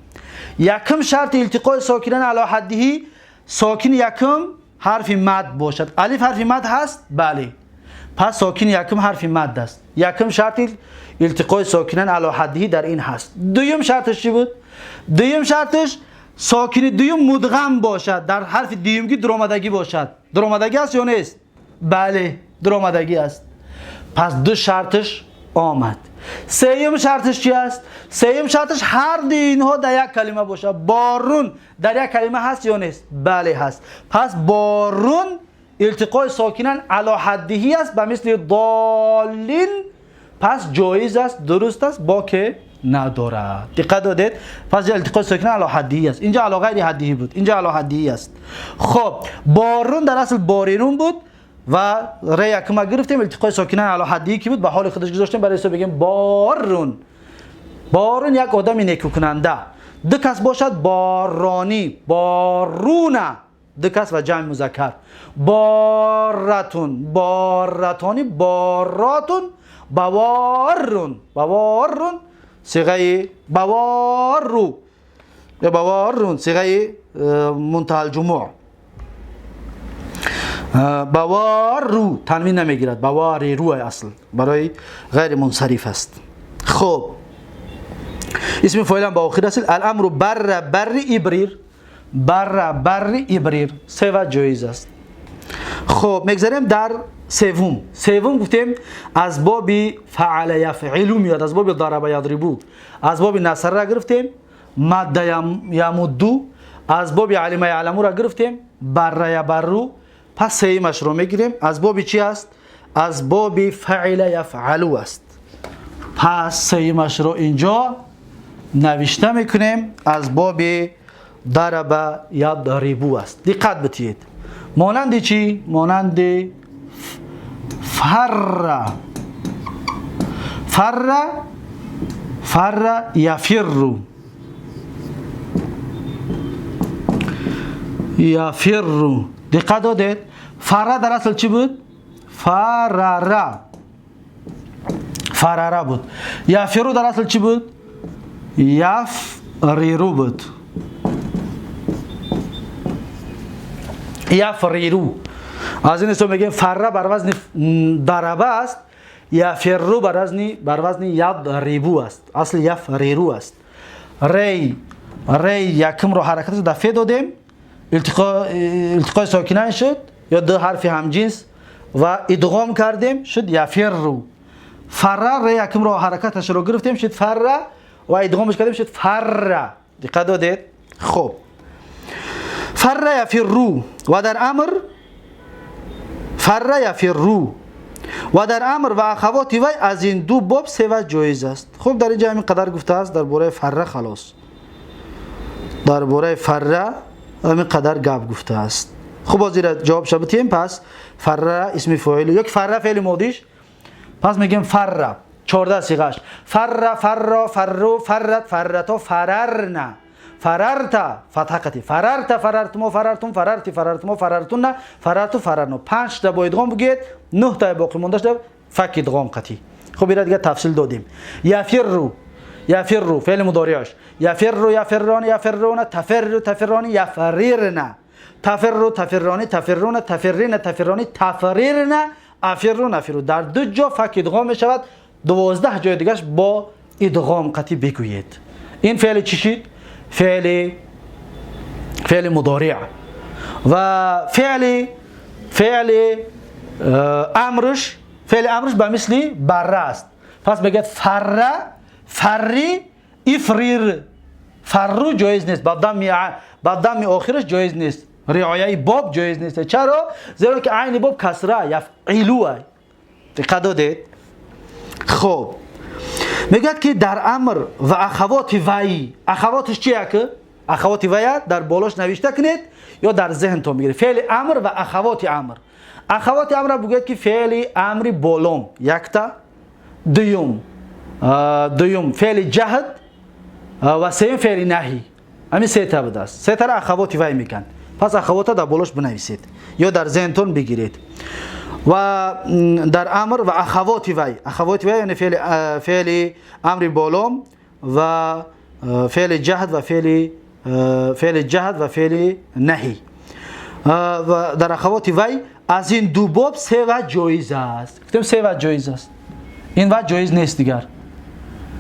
Якум шарти илтиқои сокинайн ало ҳаддиҳи сокини якум ҳарфи мад бошад. Алиф ҳарфи мад ҳаст? Бале. Пас сокини якум ҳарфи мад аст. Якум шарти илтиқои сокинайн ало ҳаддиҳи дар ин ҳаст. Дуюм шарташ чӣ буд? Дуюм шарташ сокини дуюм мудғам бошад, дар ҳарфи дуюмгӣ дуромадагӣ бошад. Дуромадагӣ аст ё нест? Бале, дуромадагӣ аст. Пас ду шарташ омад. Сеюм шарташ чӣ аст? Сеюм шарташ ҳар дуи инҳо дар як калима бошад. Борун дар як калима ҳаст ё нест? Бале, ҳаст. Пас борун илтиқои сокинан ало ҳаддиҳӣ аст, ба мисли доллин. Пас ҷоиз аст, дуруст аст, боке надорад. Диққат додед? Пас илтиқои сокинан ало ҳаддиҳӣ аст. Инҷа ало ғайри ҳаддиҳӣ буд, инҷа ало ҳаддиҳӣ аст. Хоб, борун дар асл борирун буд ва ре якума гирифтем, илтиқои сокинан ало ҳаддиҳӣ ки буд ба ҳоли худаш гузоштем, барои ҳисоб бигем борун. Борун як одами некӯкунанда. Ду кас бошад боронӣ, боруна, ду кас ва ҷамъи музаккар. Боратун, боратони, боротун, баворрун, баворрун сиғаи баворру ё баворрун сиғаи мунтаҳал ҷумӯъ. Баворру танвин намегирад, бавориру асл барои ғайри мунсариф аст. Хоб, исми фоилам ба охир расид. Аламру барра барри ибрир, барра барри ибрир се ваҷ ҷоиз аст. Хоб, мегзарем дар севум. Севум гуфтем аз боби фаъала яфъилу меояд, аз боби дараба ядрибу, аз боби насрра гирифтем, мадда ямудду, аз боби алима яъламура гирифтем, барра ябарру. Пас сеюмашро мегирем. Аз боби чӣ аст? Аз боби фаъила яфъалу аст. Пас сеюмашро инҷо навишта мекунем, аз боби дараба ядрибу аст. Диққат битиҳед. Монанди чӣ? Монанди фарра. Фарра, фарра яфирру, яфирру. Диққат додед? Фарра дар асл чӣ буд? Фарара, фарара буд. Яфирру дар асл чӣ буд? Яфриру буд. Яфриру. Аз ин ҳисоб мегӯем фарра бар вазни дараба аст, яфирру бар вазни ядрибу аст. Асли яфриру аст. Рей, рей якумро ҳаракаташ дар фе додем, илтиқои сокинайн шуд ё ду ҳарфи ҳамҷинс ва идғом кардем, шуд яфирру. Фарра, рей якумро ҳаракаташро гирифтем, шуд фарра ва идғомаш кардем, шуд фарра. Диққат додед? Хоб, фарра яфирру ва дар амр фарра яфирру ва дар амр ва ахавоти вай аз ин ду боб се ваҷ ҷоиз аст. Хуб, дар инҷа ҳамин қадар гуфтааст дар бораи фарра. Халос, дар бораи фарра ҳамин қадар гап гуфтааст. Хуб, ҳозир ҷавобша битиҳем. Пас фарра исми фоили ё ки фарра феъли модиш. Пас мегӯем фарра 14 сиғаш. Фарра, фарро, фарру, фаррат, фаррато, фарарна, фарарта, фатҳа қати, фарарта, фарартумо, фарартум, фарарти, фарартумо, фарартунна, фарарту, фарарно. 5 та бо идғом бигӯед, 9 та боқӣ мондашта фак идғом қати. Хуб, ира дигар тафсил додем. Яфирру, یفر فعل مضارعش یفر یفران یفرون تفر تفران یفررن تفر تفران تفرون تفرین تفرانی تفررن افر نفر. در دو جا فک ادغام می شود، 12 جای دیگهش با ادغام قطعی بگویید. این فعل چی شد؟ فعل مضارع. و فعل امرش، فعل امرش به مثل بره است. پس میگه فره فری افریر. فرو جایز نیست، با دم آخرش جایز نیست، رعایه باب جایز نیست. چرا؟ زیرا که عین باب کسره یفعلوه. دقت دادید؟ خب میگه که در امر و اخوات وی، اخواتش چیه که؟ اخوات وی در بالاش نوشته کنید یا در ذهنتون بگیرید. فعل امر و اخوات امر. اخوات امر بگوید که فعل امر بالام یکتا، دوم فعل جهد و سوم فعل نهی. همین سه تا بوده است. سه تا را اخوات وی میگن. پس اخوات در بالاش بنویسید یا در ذهنتون بگیرید. و در امر و اخوات وی، اخوات وی یعنی فعل امر بالام و فعل جهد و فعل جهد و فعل نهی. و در اخوات وی از این دو باب سه وجه جایز است. گفتیم سه وجه جایز است، این وجه جایز نیست دیگر.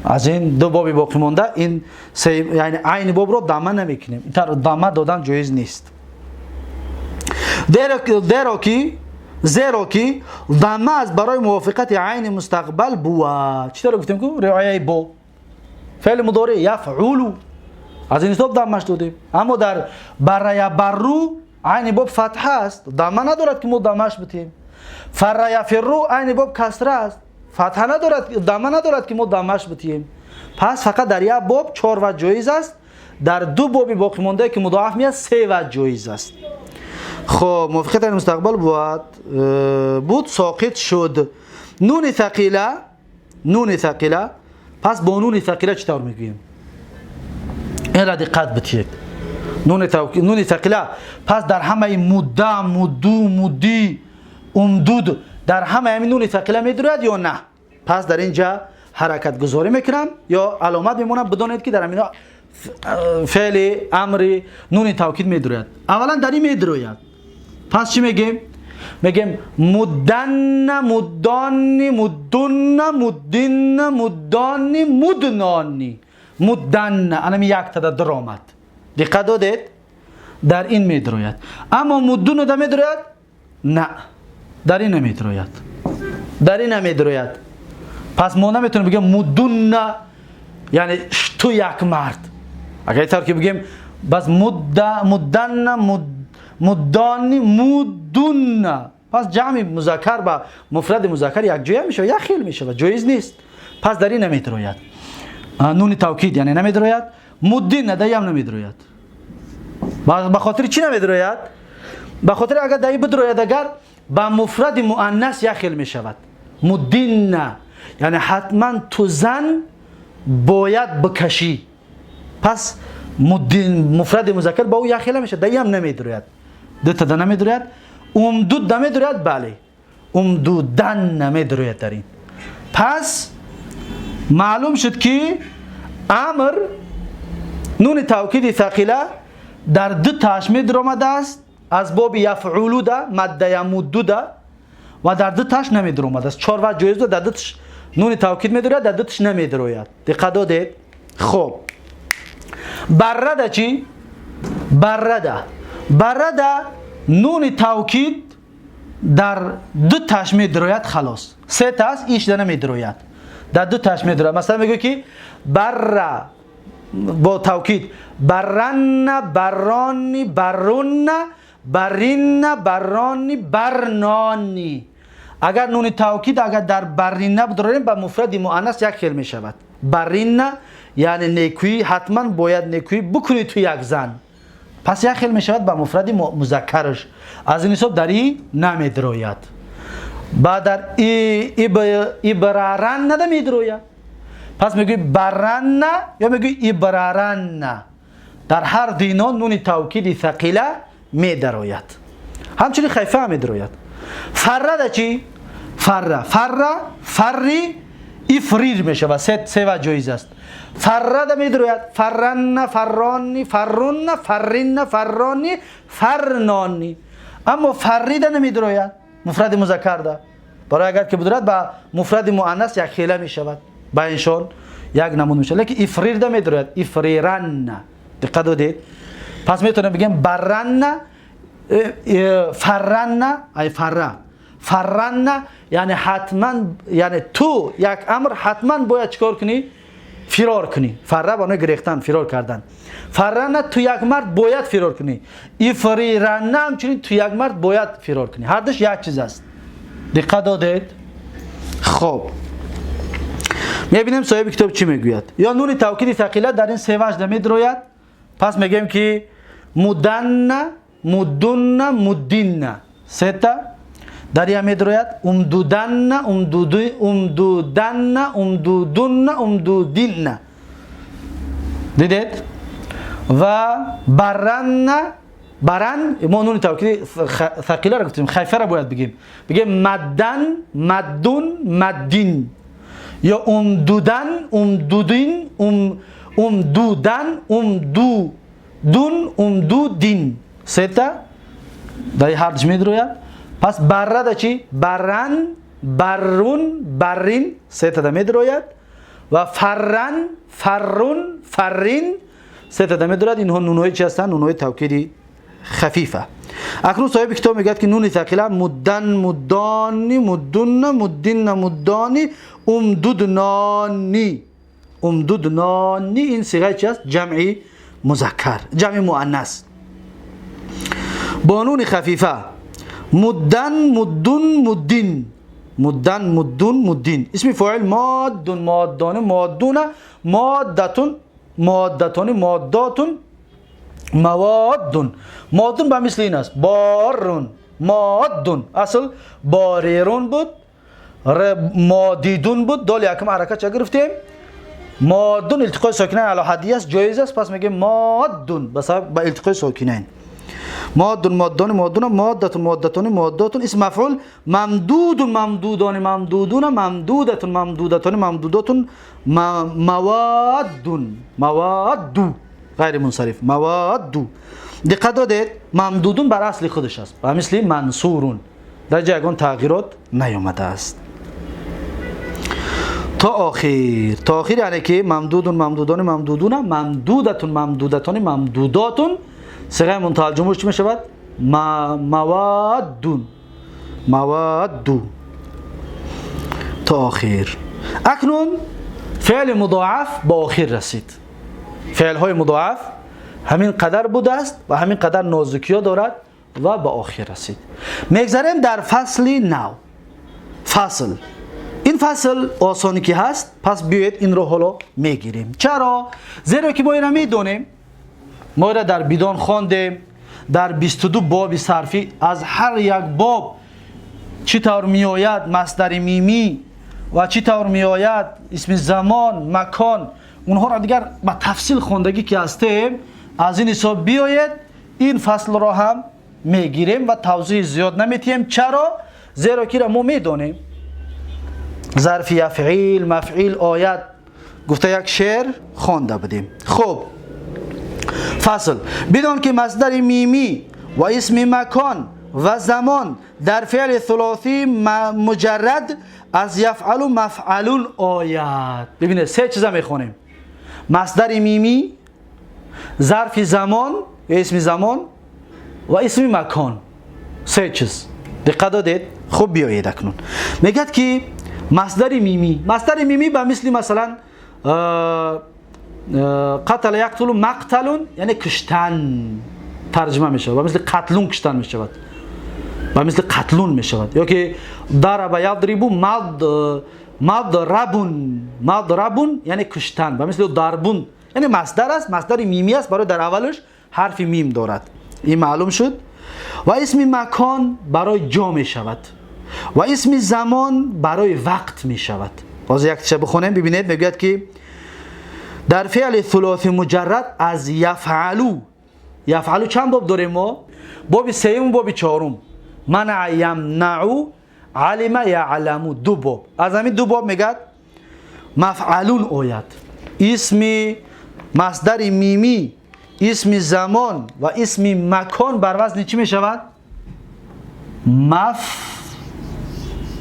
از این دو باب باقی مانده این سه، یعنی عین باب رو دامه نمیکنیم، این طور دامه دادن جایز نیست. زیرا که ضمه از برای موافقت عین مستقبل بود. چطور گفتیم که رعایه با فعل مضارع یفعل، از این حساب ضمهش دادیم. اما در برای برو عین باب فتحه است، ضمه ندارد که ما ضمهش بدیم. فر یفرو عین باب کسره است، فتحه ندارد، ضمه ندارد که ما ضمهش بدیم. پس فقط در یک باب 4 وجه جایز است، در دو باب باقی مانده که مضاعف میاد 3 وجه جایز است. خب موافقت مستقبل بود ساقط شد. نون ثقیله، نون ثقیله. پس با نون ثقیله چطور میگوییم؟ این را دقت بدهید. نون ثقیله پس در همه مده، مدو، مدی، امدود، در همه همین نون ثقیله میدرد یا نه؟ پس در اینجا حرکت گذاری میکنم یا علامت میمونم، بدانید که در همینا فعل امر نون توکید میدرد. اولا در این میدرد. پس چی میگیم؟ میگیم مدن، مدانی، مدن، مدین، مدانی، مدنانی، مدن. الان یک تا در آمد. دقت دادید؟ در این میدروید. اما مدن در میدروید؟ نه، در این نمیدروید، در این نمیدروید. پس ما نمیتونیم بگیم مدن یعنی تو یک مرد. اگر طور که بگیم بس مدن، مدانی، مدن، پس جمع مذکر با مفرد مذکر یک جویه میشه، یک خیل میشه، جایز نیست. پس در این نمیدروید نون توکید، یعنی نمیدروید. مدین در هم نمیدروید. به خاطر چی نمیدروید؟ به خاطر اگر در بدروید اگر با مفرد مؤنث یک خیل میشود. مدین یعنی حتما تو زن باید بکشی. پس مدین مفرد مذکر با او یک خیل میشه، در هم نمیدروید. دو تا نمیدروید. امدود نمیدروید، بله امدودن نمیدروید در این. پس معلوم شد که امر نون توکید ثقیله در دو تاش میدرآمده است، از باب یفعلو ده، مده یمدو ده، و در دو تاش نمیدرآمده است. 4 وجه جایز ده، در دو تاش نون توکید میدروید، در دو تاش نمیدروید. دقت دادید؟ خب برده چی؟ برده نون توکید در دو تاش میدروید، خلاص. سه تاش ایش ده نمیدروید، در دو تاش میدروید. مثلا میگه که بره با توکید برن، برانی، برون، برین، برانی، برنانی. اگر نون توکید اگر در برین بداریم به مفرد مؤنث یک خیل می شود. برین یعنی نیکویی، حتما باید نیکویی بکنی تو یک زن. پس یک خیل می شود به مفرد مذکرش. از این حساب در این نمیدروید. بعد در ایبرارن نمیدروید. پس میگوی برن یا میگوی ایبرارن. در هر دینا نون توکید ثقیله میدروید. همچنین خیفه هم میدروید. فره ده چی؟ فره، فره، فری، ифрир мешавад. Се ваҷ ҷоиз аст. Фаррада медрояд: фарранна, фарронни, фаррунна, фарринна, фарронни, фарнонни. Аммо фаррида намедрояд муфради музаккарда. Барои агар ки бидурад, ба муфради муаннас як хела мешавад, ба иншон як намуд мешавад. Лекин ифрирда медрояд: ифриранна. Диққат додед? Пас метавонем бигем барранна, фарранна, ай фарра, фарранна, яъне ҳатман, яъне ту як амр ҳатман бояд чикор кунӣ? Фирор кунӣ. Фарра ба гирехтан, фирор кардан. Фарранна, ту як мард бояд фирор кунӣ. Ифриранна, ҳамчунин ту як мард бояд фирор кунӣ. Ҳардуш як чиз аст. Диққат додед? Хоб, мебинем, соҳиби китоб чӣ мегӯяд. Ё нуни тавкиди сақила дар ин се ваҷда медрояд. Пас мегӯем, ки муданна, муддунна, муддинна, сета дар я медрояд. Умдуданна, умдуданна, умдудунна, умдудинна. Дидед? Ва барранна, баран, мо нуни тавкиди сақиларо гуфтем, хафифаро бояд бигем. Бигем маддан, маддун, маддин ё умдудан, умдудин, умдудан, умдудун, умдудин, сета дар ҳардуш медрояд. Пас баррада чӣ? Барран, баррун, баррин, сетада медрояд. Ва фарран, фаррун, фаррин, сетада медрояд. Инҳо нунҳои чи ҳастанд? Нунҳои тавкиди хафифа. Акнун соҳиби китоб мегӯяд, ки нуни сақила: муддан, муддонни, муддунна, муддинна, муддони, умдуднонни, умдуднонни. Ин сиғаи чи аст? Ҷамъи музаккар, ҷамъи муаннас бо нуни хафифа: муддан, муддун, муддин, муддан, муддун, муддин. Исми фоил: моддун, моддони, моддуна, моддатун, моддатони, моддотун, маводдун. Моддун ба мисли ин аст: боррун, моддун. Асл борирун буд, модидун буд. Доли якум ҳаракат ча гирифтем? Моддун илтиқои сокинайн алоҳаддӣ аст, ҷоиз аст. Пас мегӯем моддун ба сабаб ба илтиқои сокинайн: моддун, моддони, моддуна, моддатун, моддатони, моддотун. Исм мафъул: мамдудун, мамдудони, мамдудуна, мамдудатун, мамдудатони, мамдудотун, маваддун, мавадду, ғайри мунсариф, мавадду. Диққат додед? Мамдудун бар асли худаш аст, ба мисли мансурун. Дар ҷа ягон тағйирот наёмадааст то охир. То охир, яъне ки мамдудун, мамдудони, мамдудуна, мамдудатун, мамдудатони, мамдудотун. Сиғаи мунтаҳалҷумҳур чӣ мешавад? Маваддун, мавадду, то охир. Акнун феъли мудоаф ба охир расид. Феълҳои мудоаф ҳамин қадар будааст ва ҳамин қадар нозукиҳо дорад ва ба охир расид. Мегзарем дар фасли нав. Фасл, ин фасл осоне ки ҳаст. Пас биёед, инро ҳоло мегирем. Чаро? Зеро ки мо инро медонем, мо инро дар бидон хондем, дар 22 боби сарфӣ. Аз ҳар як боб чӣ тавр меояд масдари мимӣ ва чӣ тавр меояд исми замон, макон, онҳоро дигар ба тафсил хондагӣ ки ҳастем. Аз ин ҳисоб биёед, ин фаслро ҳам мегирем ва тавзеҳи зиёд наметиҳем. Чаро? Зеро ки мо медонем, зарфи яфъил, мафъил ояд гуфта, як шеър хонда будем. Хуб, фасл. Бидон, ки масдари мимӣ ва исми макон ва замон дар феъли сулосии муҷаррад аз яфъалу мафъалун ояд. Бибинед, се чиза мехонем: масдари мимӣ, зарфи замон ё исми замон ва исми макон, се чиз. Диққат додед? Хуб, биёед, акнун мегӯяд, ки масдари мимӣ. Масдари мимӣ ба мисли, масалан, қатала яқтулу мақталун, яъне куштан тарҷима мешавад, ба мисли қатлун куштан мешавад, ба мисли қатлун мешавад. Ё ки дараба ядрибу мадрабун, мадрабун, яъне куштан, ба мисли дарбун, яъне масдар аст, масдари мимӣ аст, барои дар аввалаш ҳарфи мим дорад. Ин маълум шуд. Ва исми макон барои ҷо мешавад ва исми замон барои вақт мешавад. Ҳозир яктиша бихонем. Бибинед, мегӯяд, ки дар феъли сулоси муҷаррад аз яфъалу. Яфъалу чанд боб дорем мо? Боби сеюм, боби чорум: манаа ямнау, алима яъламу, ду боб. Аз ҳамин ду боб мегӯяд. مفعلون آید. اسم مصدر میمی، اسم زمان و اسم مکان بر وزن چی می شود؟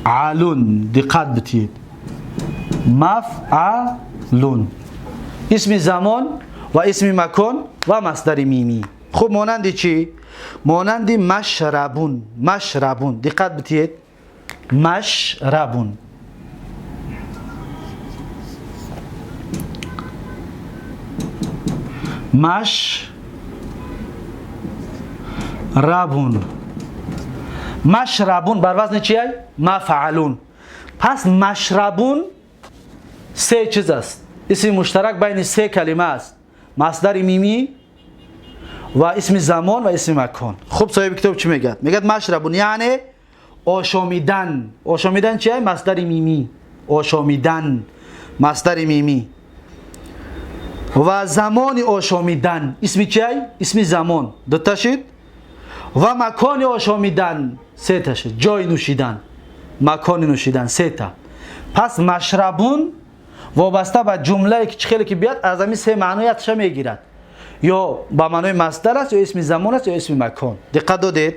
مفعلون. دقت بتید، مفعلون، اسم زمان و اسم مکان و مصدر میمی. خب مانند چی؟ مانند مشربون. مشربون، دقت بتید، مشربون. مشربون. مشربون بر وزن چیه؟ مفعلون. پس مشربون سه چیز است، اسم مشترک بین سه کلمه است: مصدر میمی و اسم زمان و اسم مکان. خب صاحب کتاب چی میگه؟ میگه مشربون یعنی آشامیدن. آشامیدن چیه؟ مصدر میمی. آشامیدن مصدر میمی و زمان آشامیدن اسم چیه؟ اسم زمان، دو تا شد. و مکان آشامیدن سه تا شد، جای نوشیدن، مکان نوشیدن سه تا. پس مشربون وابسته به جمله که خیلی که بیاد از همین سه معنایتش میگیرد، یا به معنای مصدر است، یا اسم زمان است، یا اسم مکان. دقت دادید؟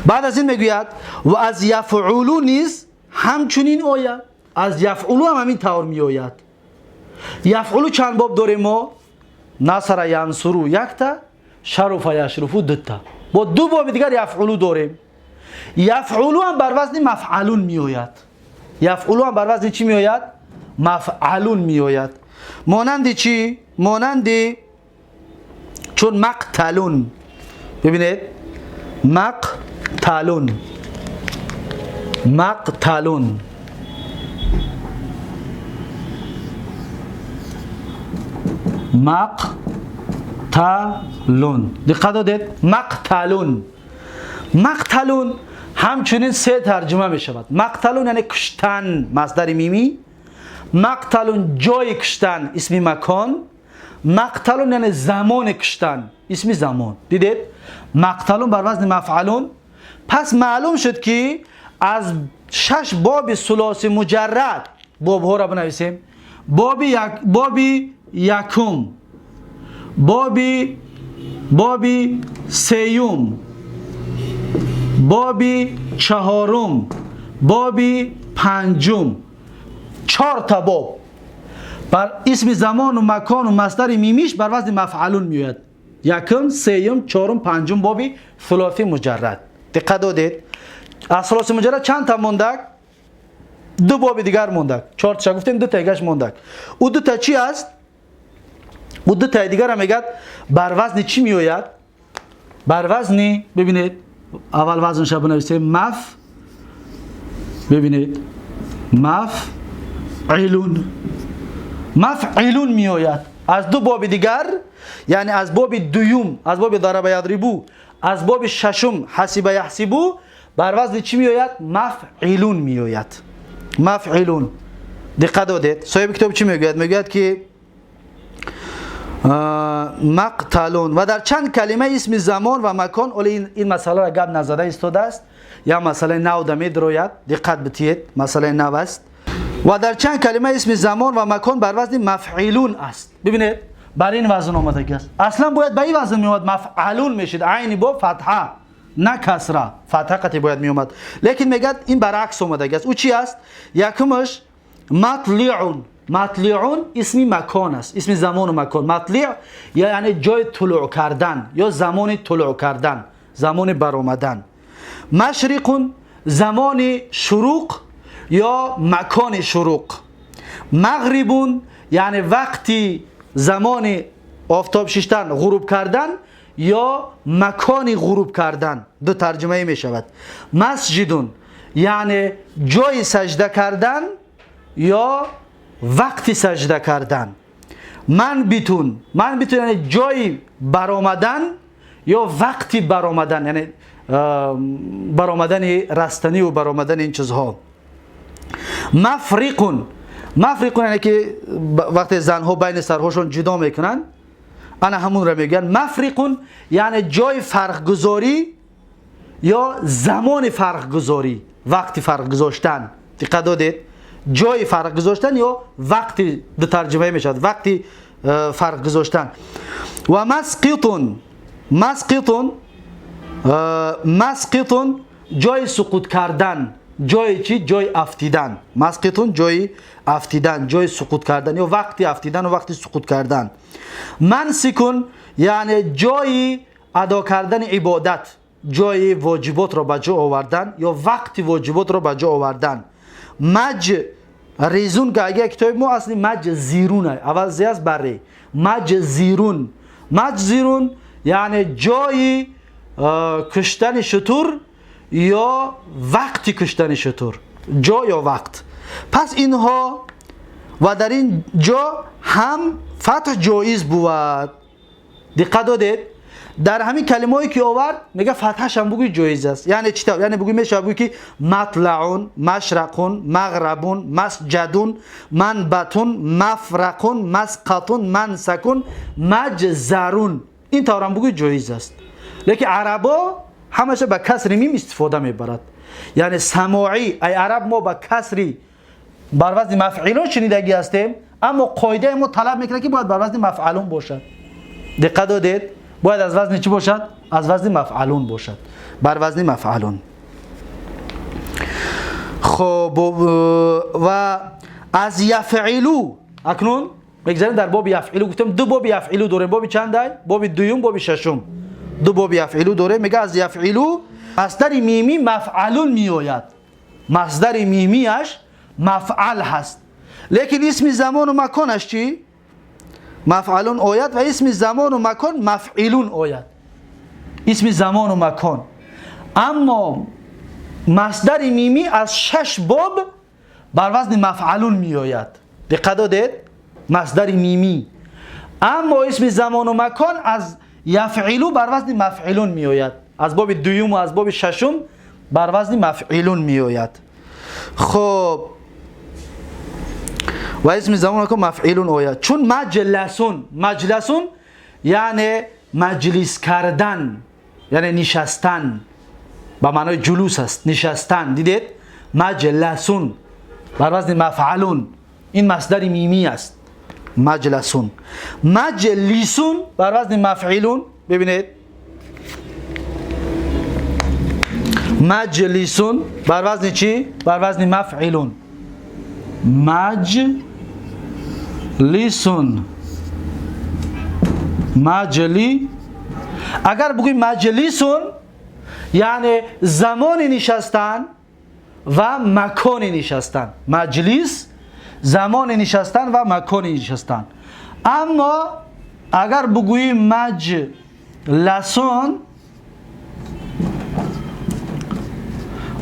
بعد از این میگوید و از یفعلو نیز همچنین آید. از یفعلو هم همین طور میآید. یفعلو چند باب داریم ما؟ نصر ینصرو یک تا، شرف یشرفو دو تا. با دو باب دیگر یفعلو داریم. یفعلو هم بر وزن مفعلون میآید. یفعلو هم بر وزن چی میآید؟ مفعلون میآید. مانند چی؟ مانند چون مقتلون. ببینید مقتلون، مقتلون، مقتلون. دقت دادید؟ مقتلون. مقتلون همچنین سه ترجمه می شود. مقتلون یعنی کشتن، مصدر میمی. مقتلون جای کشتن، اسم مکان. مقتلون یعنی زمان کشتن، اسم زمان. دیدید؟ مقتلون بر وزن مفعلون. پس معلوم شد که از شش باب ثلاثی مجرد باب ها را بنویسیم. باب یک، باب یکم، باب سیوم، باب چهارم، باب پنجم، چهار تا باب بر اسم زمان و مکان و مصدر میمیش بر وزن مفعلون میآید. یکم، سیوم، چهارم، پنجم باب ثلاثی مجرد. دقت دادید؟ از ثلاثی مجرد چند تا موندک؟ دو باب دیگر موندک. چهار تا گفتیم، دو تا دیگهش موندک. او دو تا چی است؟ او دو تا دیگر هم میگه بر وزن چی میآید؟ بر وزن، ببینید اول وزنش رو بنویسیم مف، ببینید مفعلون. مفعلون میآید از دو باب دیگر، یعنی از باب دوم، از باب ضرب یضربو، از باب ششم حسب یحسبو، بر وزن چی میآید؟ مفعلون میآید. مفعلون. دقت دادید؟ صاحب کتاب چی میگوید؟ میگوید که مقتلون و در چند کلمه اسم زمان و مکان. ولی این مسئله را گپ نزده ایستاده است، یا مسئله نو دمید روید، دقت بتید، مسئله نو است. و در چند کلمه اسم زمان و مکان بر وزن مفعلون است. ببینید بر این وزن آمده است. اصلا باید به این وزن میومد، مفعلون میشد، عین با فتحه نه کسره، فتحه قطعی باید میومد، لیکن میگه این برعکس آمده است. او چی است؟ یکمش مطلعون. مطلعون اسم مکان است، اسم زمان و مکان. مطلع یعنی جای طلوع کردن یا زمان طلوع کردن، زمان برآمدن. مشرقون زمان شروق یا مکان شروق. مغربون یعنی وقتی زمان آفتاب ششتن، غروب کردن یا مکان غروب کردن، دو ترجمه می شود. مسجدون یعنی جای سجده کردن یا وقتی سجده کردن. من بیتون، من بیتون یعنی جای برآمدن یا وقتی برآمدن، یعنی برآمدن رستنی و برآمدن این چیزها. مفرقون، مفرقون یعنی که وقتی زنها بین سرهاشون جدا میکنن، انا همون را میگن. مفرقون یعنی جای فرق گذاری یا زمان فرق گذاری، وقتی فرق گذاشتن. دقت دادید؟ ҷои фарқ гузоштан ё вақти ду тарҷумае мешавад, вақти фарқ гузоштан. Ва масқитун, масқитун, масқитун ҷои суқут кардан, ҷои чӣ? Ҷои афтидан. Масқитун ҷои афтидан, ҷои суқут кардан ё вақти афтидан ва вақти суқут кардан. Мансикун яъне ҷои адо кардани ибодат, ҷои воҷиботро ба ҷо овардан ё вақти воҷиботро ба ҷо овардан. Маҷ резун ки агар китоби мо асли маҷзирун, аввал зи аст бар ре, маҷзирун, маҷзирун яъне ҷои куштани шутур ё вақти куштани шутур, ҷо ё вақт. Пас инҳо ва дар ин ҷо ҳам фатҳ ҷоиз бувад. Диққат додед? Дар ҳамин калимаҳое ки овард, мега фатҳашам бугӯй ҷоиз аст. Яъне чӣ тавр? Яъне бугӯй мешавад бугӯй ки матлаун, машрақун, мағрабун, масҷадун, манбатун, мафрақун, масқатун, мансакун, маҷзарун. Ин таврам бугӯй ҷоиз аст. Лекин арабо ҳамаша ба касри мим истифода мебарад. Яъне самоӣ, ай араб мо ба касри бар вазни мафъилун шунидагӣ ҳастем, аммо қоидаи мо талаб мекунад ки бояд бар вазни мафъалун бошад. Диққат додед? Бояд аз вазни чӣ бошад? Аз вазни мафъалун бошад, бар вазни мафъалун. Хоб, ва аз яфъилу акнун мегзарем дар боби яфъилу. Гуфтем ду боби яфъилу дорем. Боби чандай? Боби дуюм, боби шашум. Ду боби яфъилу дорем. Мега аз яфъилу масдари мимӣ мафъалун меояд, масдари мимиаш мафъал ҳаст, лекин исми замону маконаш чӣ? Мафъалун ояд ва исми замону макон мафъилун ояд, исми замону макон. Аммо масдари мимӣ аз шаш боб бар вазни мафъалун меояд. Диққат додед? Масдари мимӣ. Аммо исми замону макон аз яфъилу бар вазни мафъилун меояд, аз боби дуюм ва аз боби шашум бар вазни мафъилун меояд. Хоб, ва исми замону макон мафъилун ояд, чун маҷласун. Маҷласун яъне маҷлис кардан, яъне нишастан, ба маънои ҷулус аст, нишастан. Дидед? Маҷласун бар вазни мафъалун, ин масдари мимӣ аст. Маҷласун, маҷлисун бар вазни мафъилун. Бибинед, маҷлисун бар вазни чӣ? Бар вазни мафъилун. Маҷлисун, маҷли, агар бигӯем маҷлисун яъне замони нишастан ва макони нишастан. Маҷлис замони нишастан ва макони нишастан. Аммо агар бигӯем маҷласун,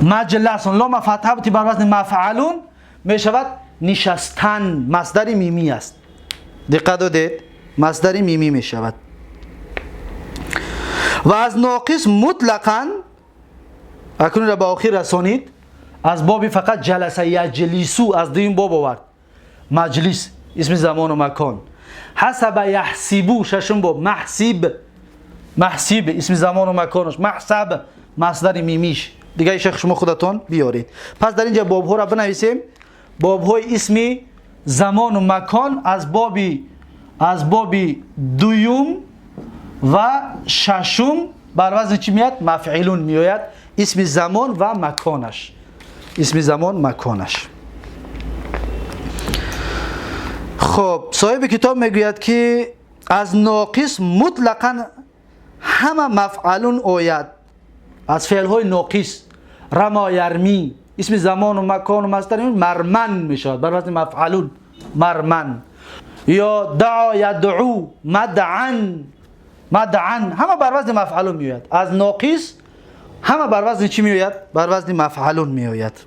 маҷласун лома фатҳа бути бар вазни мафъалун мешавад нишастан, масдари мимӣ аст. Диққат додед? Масдари мимӣ мешавад. Ва аз ноқис мутлақан акнунро ба охир расонид. Аз боби фақат ҷаласа яҷлису, аз дуюм боб овард маҷлис, исми замону макон. Ҳасаба яҳсибу, шашум боб, маҳсиб, маҳсиб исми замону маконаш, маҳсаб масдари мимиш. Дига шайх шумо худатон биёред. Пас дар инҷа бобҳоро бинависем. Бобҳои исми замону макон аз боби дуюм ва шашум бар вазни чӣ меяд? Мафъилун меояд, исми замон ва маконаш, исми замон маконаш. Хоб, соҳиби китоб мегӯяд ки аз ноқис мутлақан ҳама мафъалун ояд. Аз феълҳои ноқис рама ярмӣ, исми замону макону масдари марман мешавад бар вазни мафъалун, марман. Ё даъо ядъу, мадъан, мадъан, ҳама бар вазни мафъалун меояд. Аз ноқис ҳама бар вазни чӣ меояд? Бар вазни мафъалун меояд.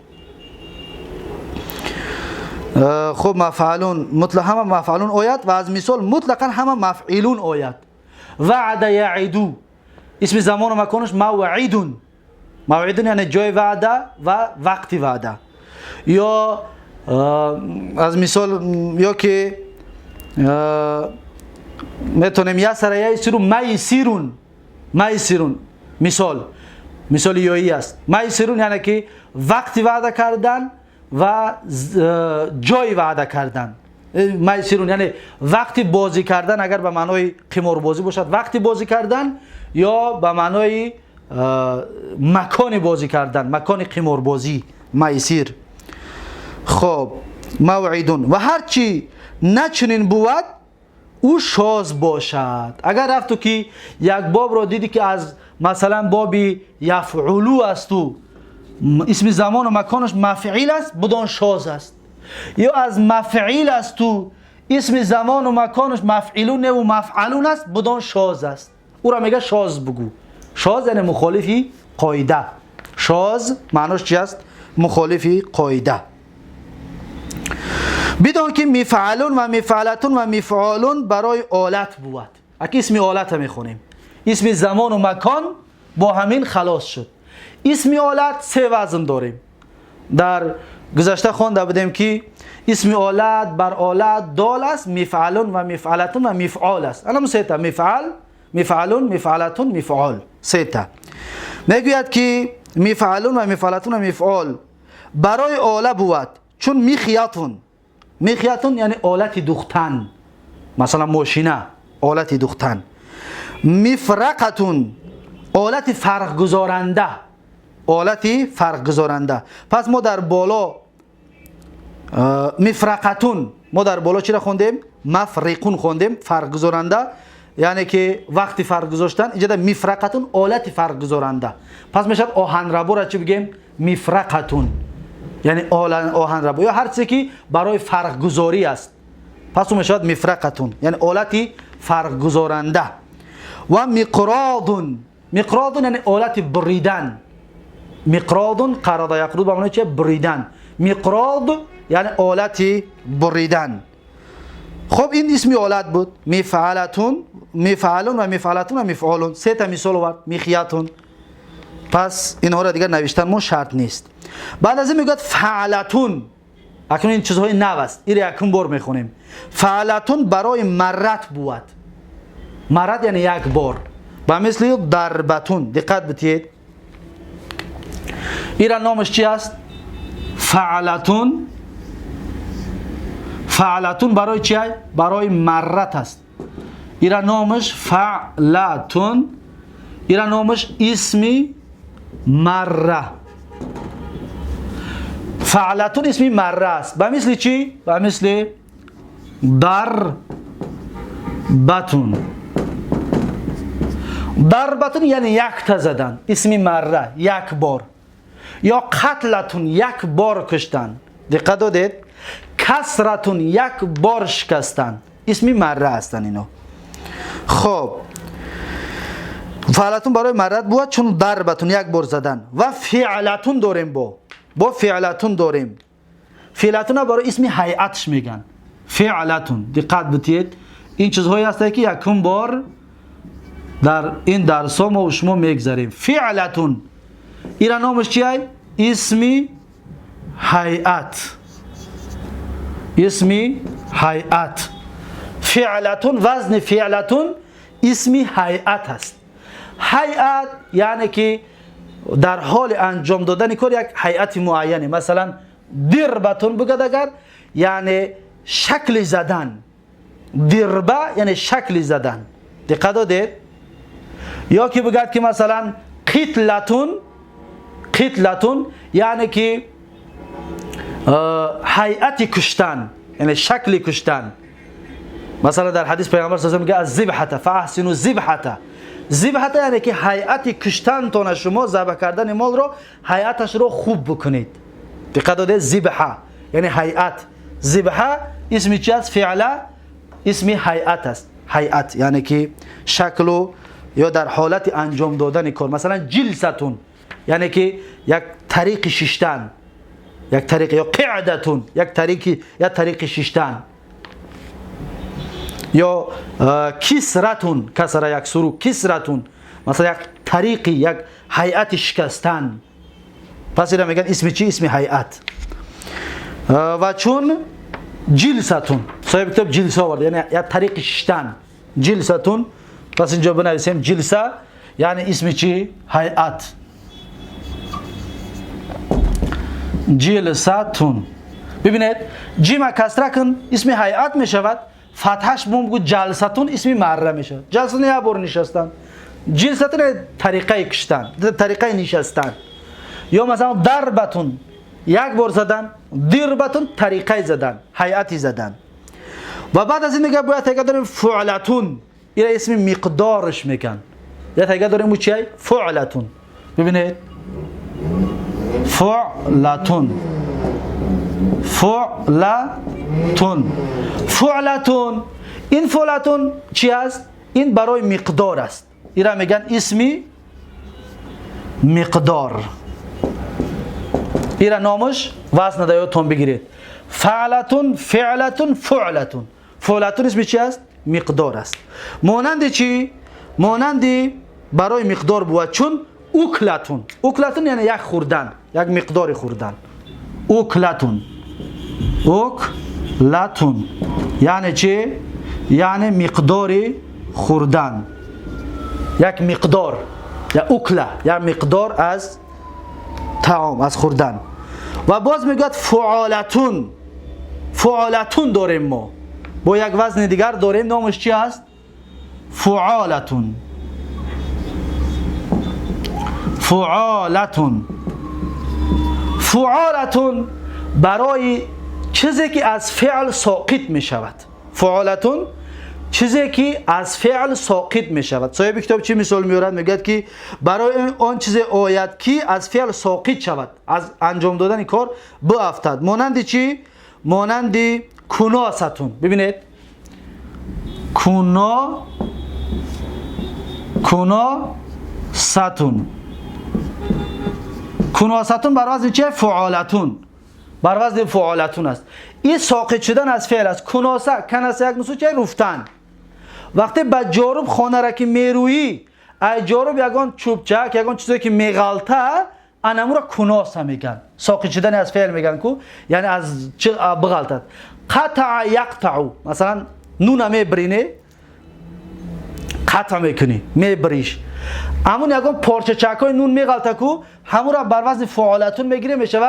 Хуб, мафъалун мутлақ ҳама мафъалун ояд ва аз мисол мутлақан ҳама мафъилун ояд. Ваъда яъиду, исми замону маконаш мавъидун, мавъидун яъне ҷои ваъда ва вақти ваъда. Ё аз мисол ё ки метавонем ясара яйсиру, майсирун, майсирун мисол, мисоли ёӣ аст. Майсирун яъне ки вақти ваъда кардан و جای وعده کردن. میسرون یعنی وقتی بازی کردن، اگر به معنای قمار بازی باشد وقتی بازی کردن، یا به معنای مکان بازی کردن، مکان قمار بازی، میسیر. خب موعدون. و هرچی نچنین بود او شاذ باشد. اگر رفت تو که یک باب را دیدی که از مثلا بابی یفعلو است و اسم زمان و مکانش مفعیل است، بدان شاذ است. یا از مفعیل است و اسم زمان و مکانش مفعلون و مفعلون است، بدان شاذ است. او را میگه شاذ بگو. شاذ یعنی مخالفی قاعده. شاذ معناش چی است؟ مخالفی قاعده. بدان که مفعلون و مفعلتون و مفعالون برای آلت بود. اگه اسم آلت هم میخونیم، اسم زمان و مکان با همین خلاص شد. اسم آلت سه وزن داریم. در گذشته خوانده بودیم که اسم آلت بر آلت دال است، مفعلون و مفعلتون و مفعال است. الان سه تا، مفعل، مفعلون، مفعلتون، مفعال، سه تا. میگوید که مفعلون و مفعلتون و مفعال برای آله بود، چون میخیاتون. میخیاتون یعنی آلت دوختن، مثلا ماشینه، آلت دوختن. مفرقتون آلت فرق گذارنده، آلت فرق گذارنده. پس ما در بالا مفرقتون، ما در بالا چی را خوندیم؟ مفرقون خوندیم، فرق گذارنده، یعنی که وقتی فرق گذاشتن. اینجا در مفرقتون آلت فرق گذارنده. پس میشد آهنربا را چی بگیم؟ مفرقتون، یعنی آهنربا یا هر چیزی که برای فرق گذاری است. پس اون میشد مفرقتون، یعنی آلت فرق گذارنده. و مقراضون، مقراضون یعنی آلت بریدن. مقراضون قراض یقرض به معنی چه؟ بریدن. مقراض یعنی آلت بریدن. خب این اسم آلت بود. مفعلتون، مفعلون و مفعلتون و مفعالون، سه تا مثال آورد. میخیاتون. پس اینها را دیگر نوشتن ما شرط نیست. بعد از این میگوید فعلتون. اکنون این چیزهای نو است، این را یکم بار میخونیم. فعلتون برای مرت بود. مرت یعنی یک بار. و مثل ضربتون. دقت بتید، این را نامش چی است؟ فعلتون. فعلتون برای چی؟ برای مرت است. این را نامش فعلتون، این را نامش اسمی مره. فعلتون اسمی مره است. به مثل چی؟ به مثل ضربتون. ضربتون یعنی یک تا زدن، اسمی مره، یک بار. یا قتلتون، یک بار کشتن. دقت دادید؟ کسرتون، یک بار شکستن، اسمی مره هستن اینا. خب فعلتون برای مرت بود چون ضربتون یک بار زدن. و فعلتون داریم، با فعلتون داریم. فعلتون برای اسم هیئتش میگن. فعلتون دقت بتید، این چیزهایی هست که یکم بار در این درس ها ما و شما میگذاریم. فعلتون ایران نامش چیه؟ اسمی هیئت. اسمی هیئت. فعلتون، وزن فعلتون اسمی هیئت است. هیئت یعنی که در حال انجام دادن کار یک هیئت معینه. مثلا ضربتون بگد اگر، یعنی شکل زدن. ضربه یعنی شکل زدن. دقت دادید؟ یا که بگد که مثلا قتلتون، قتلتون یعنی که هیئت کشتن، یعنی شکل کشتن. مثلا در حدیث پیامبر صلی الله علیه و آله میگه الذبحه فاحسنوا الذبحه. ذبحه یعنی که هیئت کشتن تون، شما ذبح کردن مال رو هیئتش رو خوب بکنید. دقت داده؟ ذبحه یعنی هیئت. ذبحه اسم چی است؟ فعله، اسم هیئت است. هیئت یعنی که شکل یا در حالت انجام دادن کار. مثلا جلستون یعنی که یک طریق ششتن، یک طریق، یا قعدتون یک طریق، یا طریق ششتن، یا کسرتون، کسره یک سرو، کسرتون مثلا یک طریقی، یک هیئت شکستن. پس اینا میگن اسم چی؟ اسم هیئت. و چون جلستون، صاحب کتاب جلسه آورد، یعنی یک طریق ششتن، جلستون. پس اینجا بنویسیم جلسه یعنی اسم چی؟ هیئت. جلسة. ببینید جیم کسره کن اسم هیئت می شود، فتحش بوم بگو جلسة اسم مره می شود. جلسة یه بار نشستن، جلسة طریقه کشتن، طریقه نشستن. یا مثلا ضربتون یک بار زدن، ضربتون طریقه زدن، هیئتی زدن. و بعد از این دیگه باید تیگه داریم فعلتون، این اسم مقدارش میکن. یه تیگه داریم چیه؟ فعلتون. ببینید فعلتون، فعلتون، فعلتون. این فعلتون چی است؟ این برای مقدار است. این را میگن اسمی مقدار. این را نامش وزن دیاتون بگیرید. فعلتون، فعلتون، فعلتون. فعلتون اسمی چی است؟ مقدار است. مانند چی؟ مانند برای مقدار بود چون اوکلتون. اوکلتون یعنی یک خوردن، یک مقدار خوردن. اوکلتون، اوکلتون یعنی چی؟ یعنی مقدار خوردن، یک مقدار، یا اوکله، یک مقدار از طعام، از خوردن. و باز میگوید فعالتون. فعالتون داریم ما با یک وزن دیگر داریم، نامش چی است؟ فعالتون. فعالتون، فعالتون برای چیزی که از فعل ساقط می شود. فعالتون چیزی که از فعل ساقط می شود. صاحب کتاب چی مثال میارد؟ میگه که برای آن چیز آید که از فعل ساقط شود، از انجام دادن کار بافتد. مانند چی؟ مانند کناستون. ببینید کنا، کناستون. کناستون بر وزن چیه؟ فعالتون. بر وزن فعالتون است. این ساقط شدن از فعل است. کناسه، کناسه یک نسو چه؟ رفتن. وقتی به جاروب خانه را که میرویی، ای جاروب یگان چوبچک، یگان چیزی که میغلطه، انمو را کناسه میگن. ساقط شدن از فعل میگن کو، یعنی از چه بغلطد. قطع یقطع، مثلا نون میبرینه، قطع میکنی، میبریش. همون یگان پارچه چکای نون میغلطه کو، همون را بر وزن فعالتون میگیره، میشه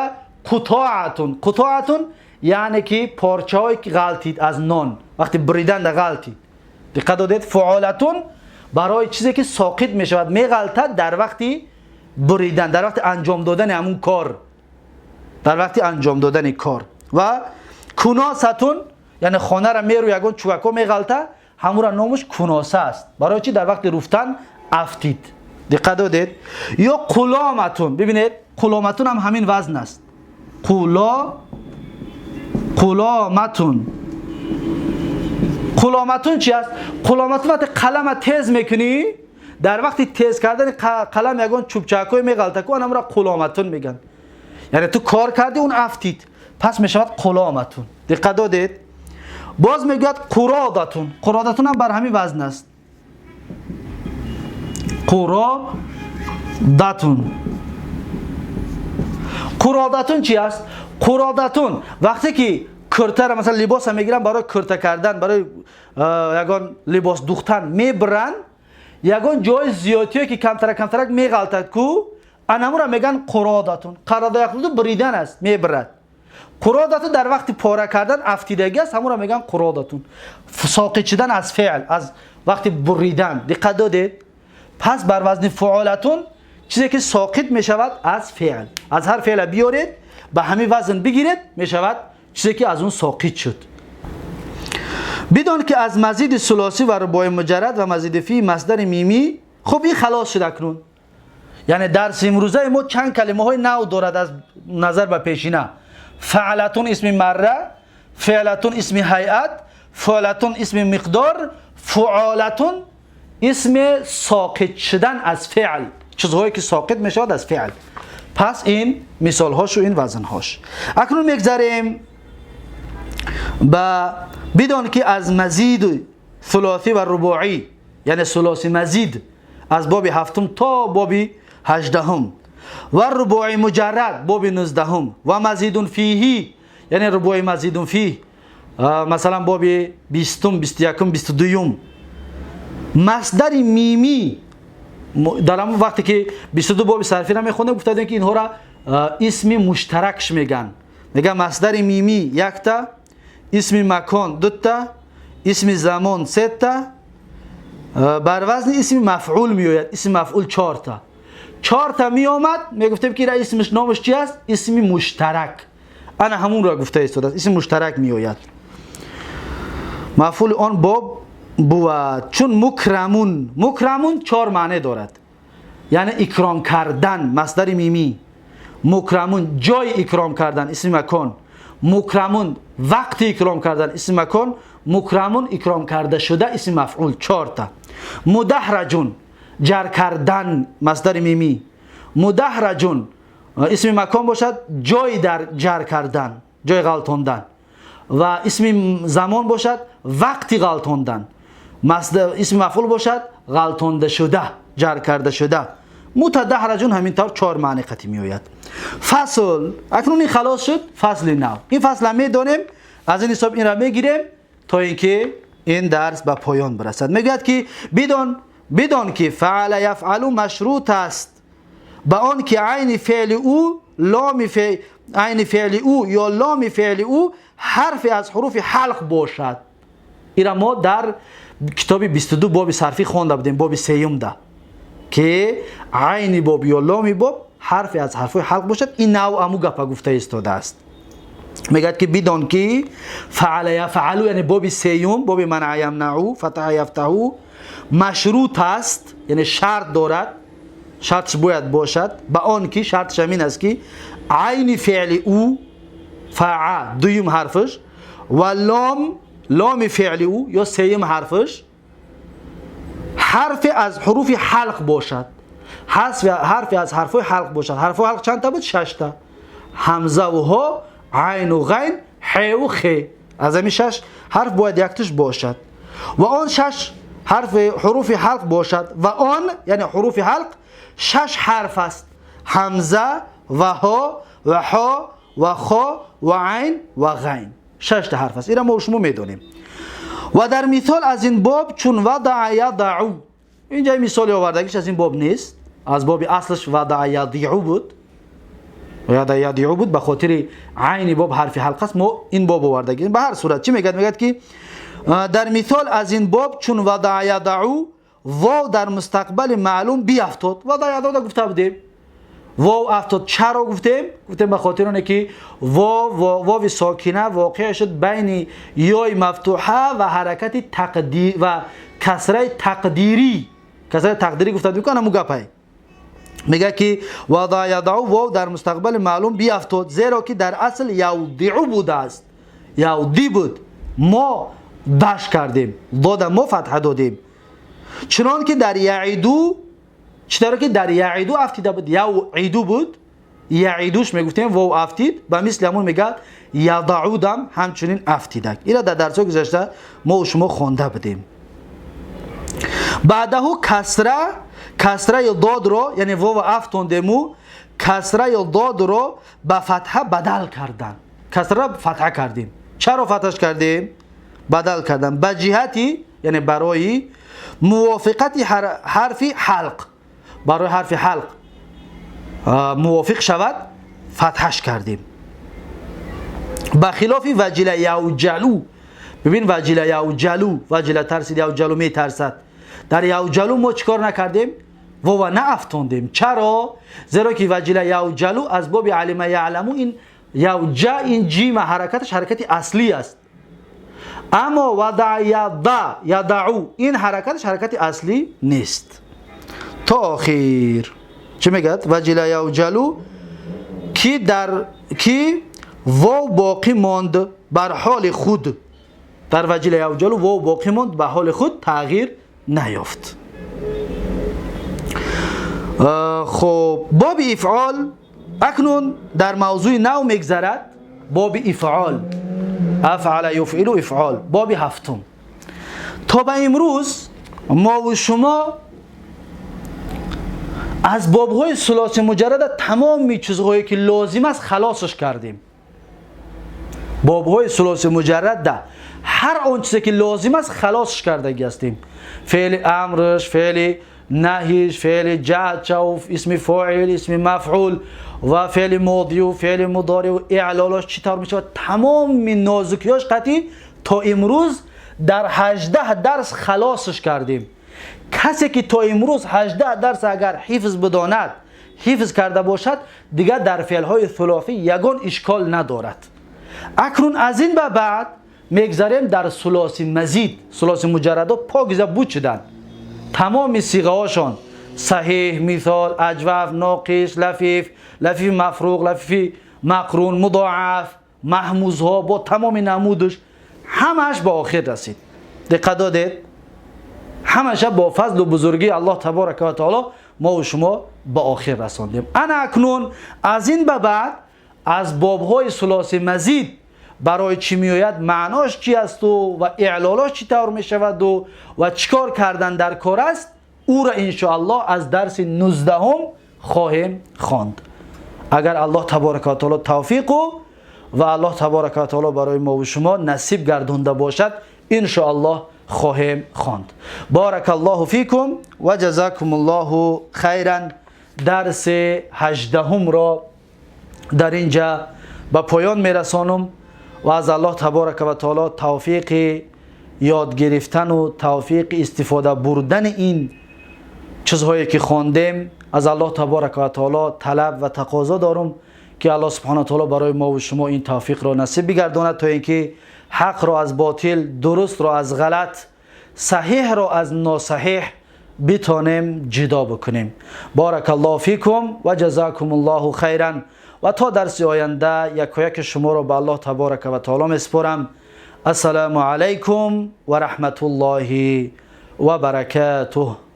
قطاعتون. قطاعتون یعنی که پارچه هایی که غلطید از نان، وقتی بریدن ده غلطید. دقت دادید؟ فعالتون برای چیزی که ساقط میشود، میغلطد در وقتی بریدن، در وقت انجام دادن همون کار، در وقتی انجام دادن کار. و کناستون یعنی خانه را میرو یگان چوبکا میغلطه، همون را نامش کناسه است. برای چی؟ در وقت رفتن افتید. دقت دادید؟ یا قلامتون. ببینید قلامتون هم همین وزن است. قلا، قلامتون. قلامتون چی است؟ قلامتون وقتی قلم تیز میکنی، در وقتی تیز کردن قلم یگان چوبچکای میغلطه کو، اونم را قلامتون میگن. یعنی تو کار کردی اون افتید، پس میشود قلامتون. دقت دادید؟ باز میگوید قرادتون. قرادتون هم بر همین وزن است. قرادتون. قرادتون چی است؟ قرادتون وقتی که کرته را مثلا لباس میگیرن برای کرته کردن، برای یگان لباس دوختن میبرن، یگان جای زیادی که کمتر کمتر میغلطد کو، انمو را میگن قرادتون. قراده بریدن است، میبرد. قرادتون در وقت پاره کردن افتیدگی است، همون را میگن قرادتون. ساقط شدن از فعل، از وقتی بریدن. دقت دادید؟ پس بر وزن فعالتون چیزی که ساقط میشود از فعل، از هر فعل بیارید به همین وزن بگیرید، میشود چیزی که از اون ساقط شد. بدون که از مزید ثلاثی و رباعی مجرد و مزید فی مصدر میمی. خب این خلاص شد اکنون. یعنی درس امروزه ما چند کلمه های نو دارد از نظر به پیشینه. فعلتون اسم مره، فعلتون اسم هیئت، فعلتون اسم مقدار، فعالتون اسم ساقط شدن از فعل، چیزهایی که ساقط میشود از فعل. پس این مثال هاش و این وزن هاش. اکنون میگذریم به بدون که از مزید ثلاثی و رباعی، یعنی ثلاثی مزید از باب هفتم تا باب هجدهم، و رباعی مجرد باب 19 و مزید فیه یعنی رباعی مزید فیه مثلا باب 20، 21، 22. مصدر میمی در همون وقتی که 22 باب صرفی را میخوندیم گفتیم که اینها را исми муштаракш меган. Мега масдари мими якта, исми макон дута, исми замон сета, бар вазни исми мафъул меояд, исми мафъул чорта. Чорта меомад, мегуфтем ки ира исмиш номаш чи аст? Исми муштарак. Ана ҳамунро гуфта истодааст. Исми муштарак меояд. Мафъули он боб бувад. Чун мукрамун, мукрамун чор маъне дорад. Яъне икром кардан, масдари мими. Мукрамун ҷои икром кардан, исми макон. Мукрамун вақти икром кардан, исми макон. Мукрамун икром карда шуда, исми мафъул, чорта. Мудаҳраҷун ҷар кардан, масдари мими. Мудаҳраҷун исми макон бошад, ҷои дар ҷар кардан, ҷои ғалтондан. Ва исми замон бошад, вақти ғалтондан. Исми мафъул бошад, ғалтонда шуда, ҷар карда шуда. Мутадаҳраҷун ҳамин тавр чор маъни қатӣ меояд. Фасл, акнун ин халос шуд, фасли нав. Ин фасла медонем, аз ин ҳисоб инро мегирем то инки ин дарс ба поён бирасад. Мегӯяд ки бидон ки фаъала яфъалу машрут аст ба он ки айни феъли ӯ ломи айни феъли ӯ ё ломи феъли ӯ ҳарфе аз ҳуруфи ҳалқ бошад. Ира мо дар китоби 22 боби сарфӣ хонда будем, боби сеюмда, ки айни боб ё ломи боб ҳарфе аз ҳарфҳои ҳалқ бошад. Ин нав аму гапа гуфта истодааст. Мегӯяд ки бидон ки фаъала яфъалу, яъне боби сеюм, боби манаа ямнау, фатаҳа яфтаҳу, машрут аст, яъне шарт дорад, шартш бояд бошад ба он ки шартш ҳамин аст ки айни феъли ӯ фаа дуюм ҳарфаш ва лом ломи феъли ӯ ё сеюм ҳарфаш ҳарфе аз ҳуруфи ҳалқ бошад, ҳарфе аз ҳарфҳои ҳалқ бошад. Ҳарфҳои ҳалқ чандта буд? Шашта. Ҳамзаву ҳо, айну ғайн, ҳеву хе. Аз ҳамин шаш ҳарф бояд якташ бошад ва он шаш ҳарфи ҳуруфи ҳалқ бошад ва он, яъне ҳуруфи ҳалқ шаш ҳарф аст: ҳамза ва ҳо ва ҳо ва хо ва айн ва ғайн. Шашта ҳарф аст. Ира мо шумо медонем. Ва дар мисол аз ин боб чун вадаа ядау, инҷа мисоли овардагиш аз ин боб нест, аз боби аслаш вадаа ядиу буд, ядиу буд, ба хотири айни боб ҳарфи ҳалқ аст, мо ин боб овардагим. Ба ҳар сурат чӣ мегӯяд? Мегӯяд ки дар мисол аз ин боб чун вадаа ядау вов дар мустақбали маълум биафтод. Вадаа ядода гуфта будем, вов афтод. Чаро гуфтем? Гуфтем ба хотири оне ки вов, вови сокина воқеъ шуд байни ёи мафтуҳа ва ҳаракати тақдир ва касраи тақдирӣ. Касраи тақдирӣ гуфта будем, ку гапай. Мегӯяд ки вадаа ядау вов дар мустақбали маълум биафтод, зеро ки дар асл явдиу будааст, явди буд, мо даш кардем, дода мо фатҳа додем. Чунон ки дар яиду, чӣ ки дар яиду афтида буд, явиду буд, яидуш мегуфтем, вов афтид. Ба мисли ҳамон мегӯяд ядаудам ҳамчунин афтидак. Ира дар дарсҳои гузашта мо шумо хонда будем. Баъдаҳу касра, касраи додро, яъне вова афтондему касраи додро ба фатҳа бадал кардан. Касра фатҳа кардем. Чаро фатҳаш кардем? Бадал кардан ба ҷиҳати, яъне барои мувофиқати ҳарфи ҳалқ, барои ҳарфи ҳалқ мувофиқ шавад фатҳаш кардем. Ба хилофи ваҷила явҷалу. Бибин, ваҷила явҷалу, ваҷила тарсид, явҷалу метарсад. Дар явҷалу мо чӣ кор накардем? Вова наафтондем. Чаро? Зеро ки ваҷила явҷалу аз боби алима яъламу, ин явҷа, ин ҷима ҳаракаташ ҳаракати аслӣ аст. Аммо вада яда ядау ин ҳаракаташ ҳаракати аслӣ нест. То охир чӣ мегӯяд? Ваҷила явҷалу ки дар ки вов боқӣ монд бар ҳоли худ. Дар ваҷила явҷалу вов боқӣ монд ба ҳоли худ, тағйир наёфт. Хуб, боби ифъол акнун дар мавзӯи нав мегзарад. Боби ифъол, афъала юфъилу ифъол, боби ҳафтум. То ба имрӯз мову шумо аз бобҳои сулоси муҷаррада тамоми чизҳое ки лозим аст халосш кардем. Бобҳои сулоси муҷаррада ҳар он чизе ки лозим аст халосш кардагӣ ҳастем. Феъли амрш, феъли наҳиш, феъли ҷаъчав, исми фоил, исми мафъул ва феъли модию феъли мудорию иълолош чӣ тавр мешавад, тамоми нозукиёш қатъи то имрӯз дар 18 дарс халосш кардем. Касе ки то имрӯз 18 дарс агар ҳифз бидонад, ҳифз карда бошад, дигар дар феълҳои сулосӣ ягон ишкол надорад. Акнун аз ин ба баъд мегзарем дар сулоси мазид. Сулоси муҷаррадо покиза буд шуданд, тамоми сиғаҳошон: саҳеҳ, мисол, аҷваф, ноқис, лафиф, лафифи мафруқ, лафифи мақрун, мудоаф, маҳмузҳо бо тамоми намудаш ҳамааш ба охир расид. Диққат додед? Ҳамаша бо фазлу бузургии Аллоҳ таборака ва таоло мо шумо ба охир расондем. Ана акнун аз ин ба баъд аз бобҳои сулоси мазид барои чӣ меояд, маънош чи асту ва иълолош чӣ тавр мешаваду ва чӣ кор кардан дар кор аст, ӯро иншоаллоҳ аз дарси 19-ум хоҳем хонд, агар Аллоҳ таборака ва таоло тавфиқу ва Аллоҳ таборака ва таоло барои мо шумо насиб гардонда бошад, иншоаллоҳ хоҳем хонд. Баракаллоҳу фикум ва ҷазакумуллоҳу хайран. Дарси 18-умро дар инҷа ба поён мерасонам ва аз Аллоҳ таборака ва таоло тавфиқи ёд гирифтану тавфиқи истифода бурдани ин чизҳое ки хондем аз Аллоҳ таборака ва таоло талаб ва тақозо дорум, ки Аллоҳ субҳана таоло барои мо шумо ин тавфиқро насиб бигардонад, то ин ки ҳақро аз ботил, дурустро аз ғалат, саҳеҳро аз носаҳеҳ битонем ҷудо бикунем. Баракаллоҳу фикум ва ҷазакумуллоҳу хайран. Ва то дарси оянда якояки шуморо ба Аллоҳ таборака ва таоло месупорам. Ассалому алайкум ва раҳматуллоҳи ва баракатуҳ.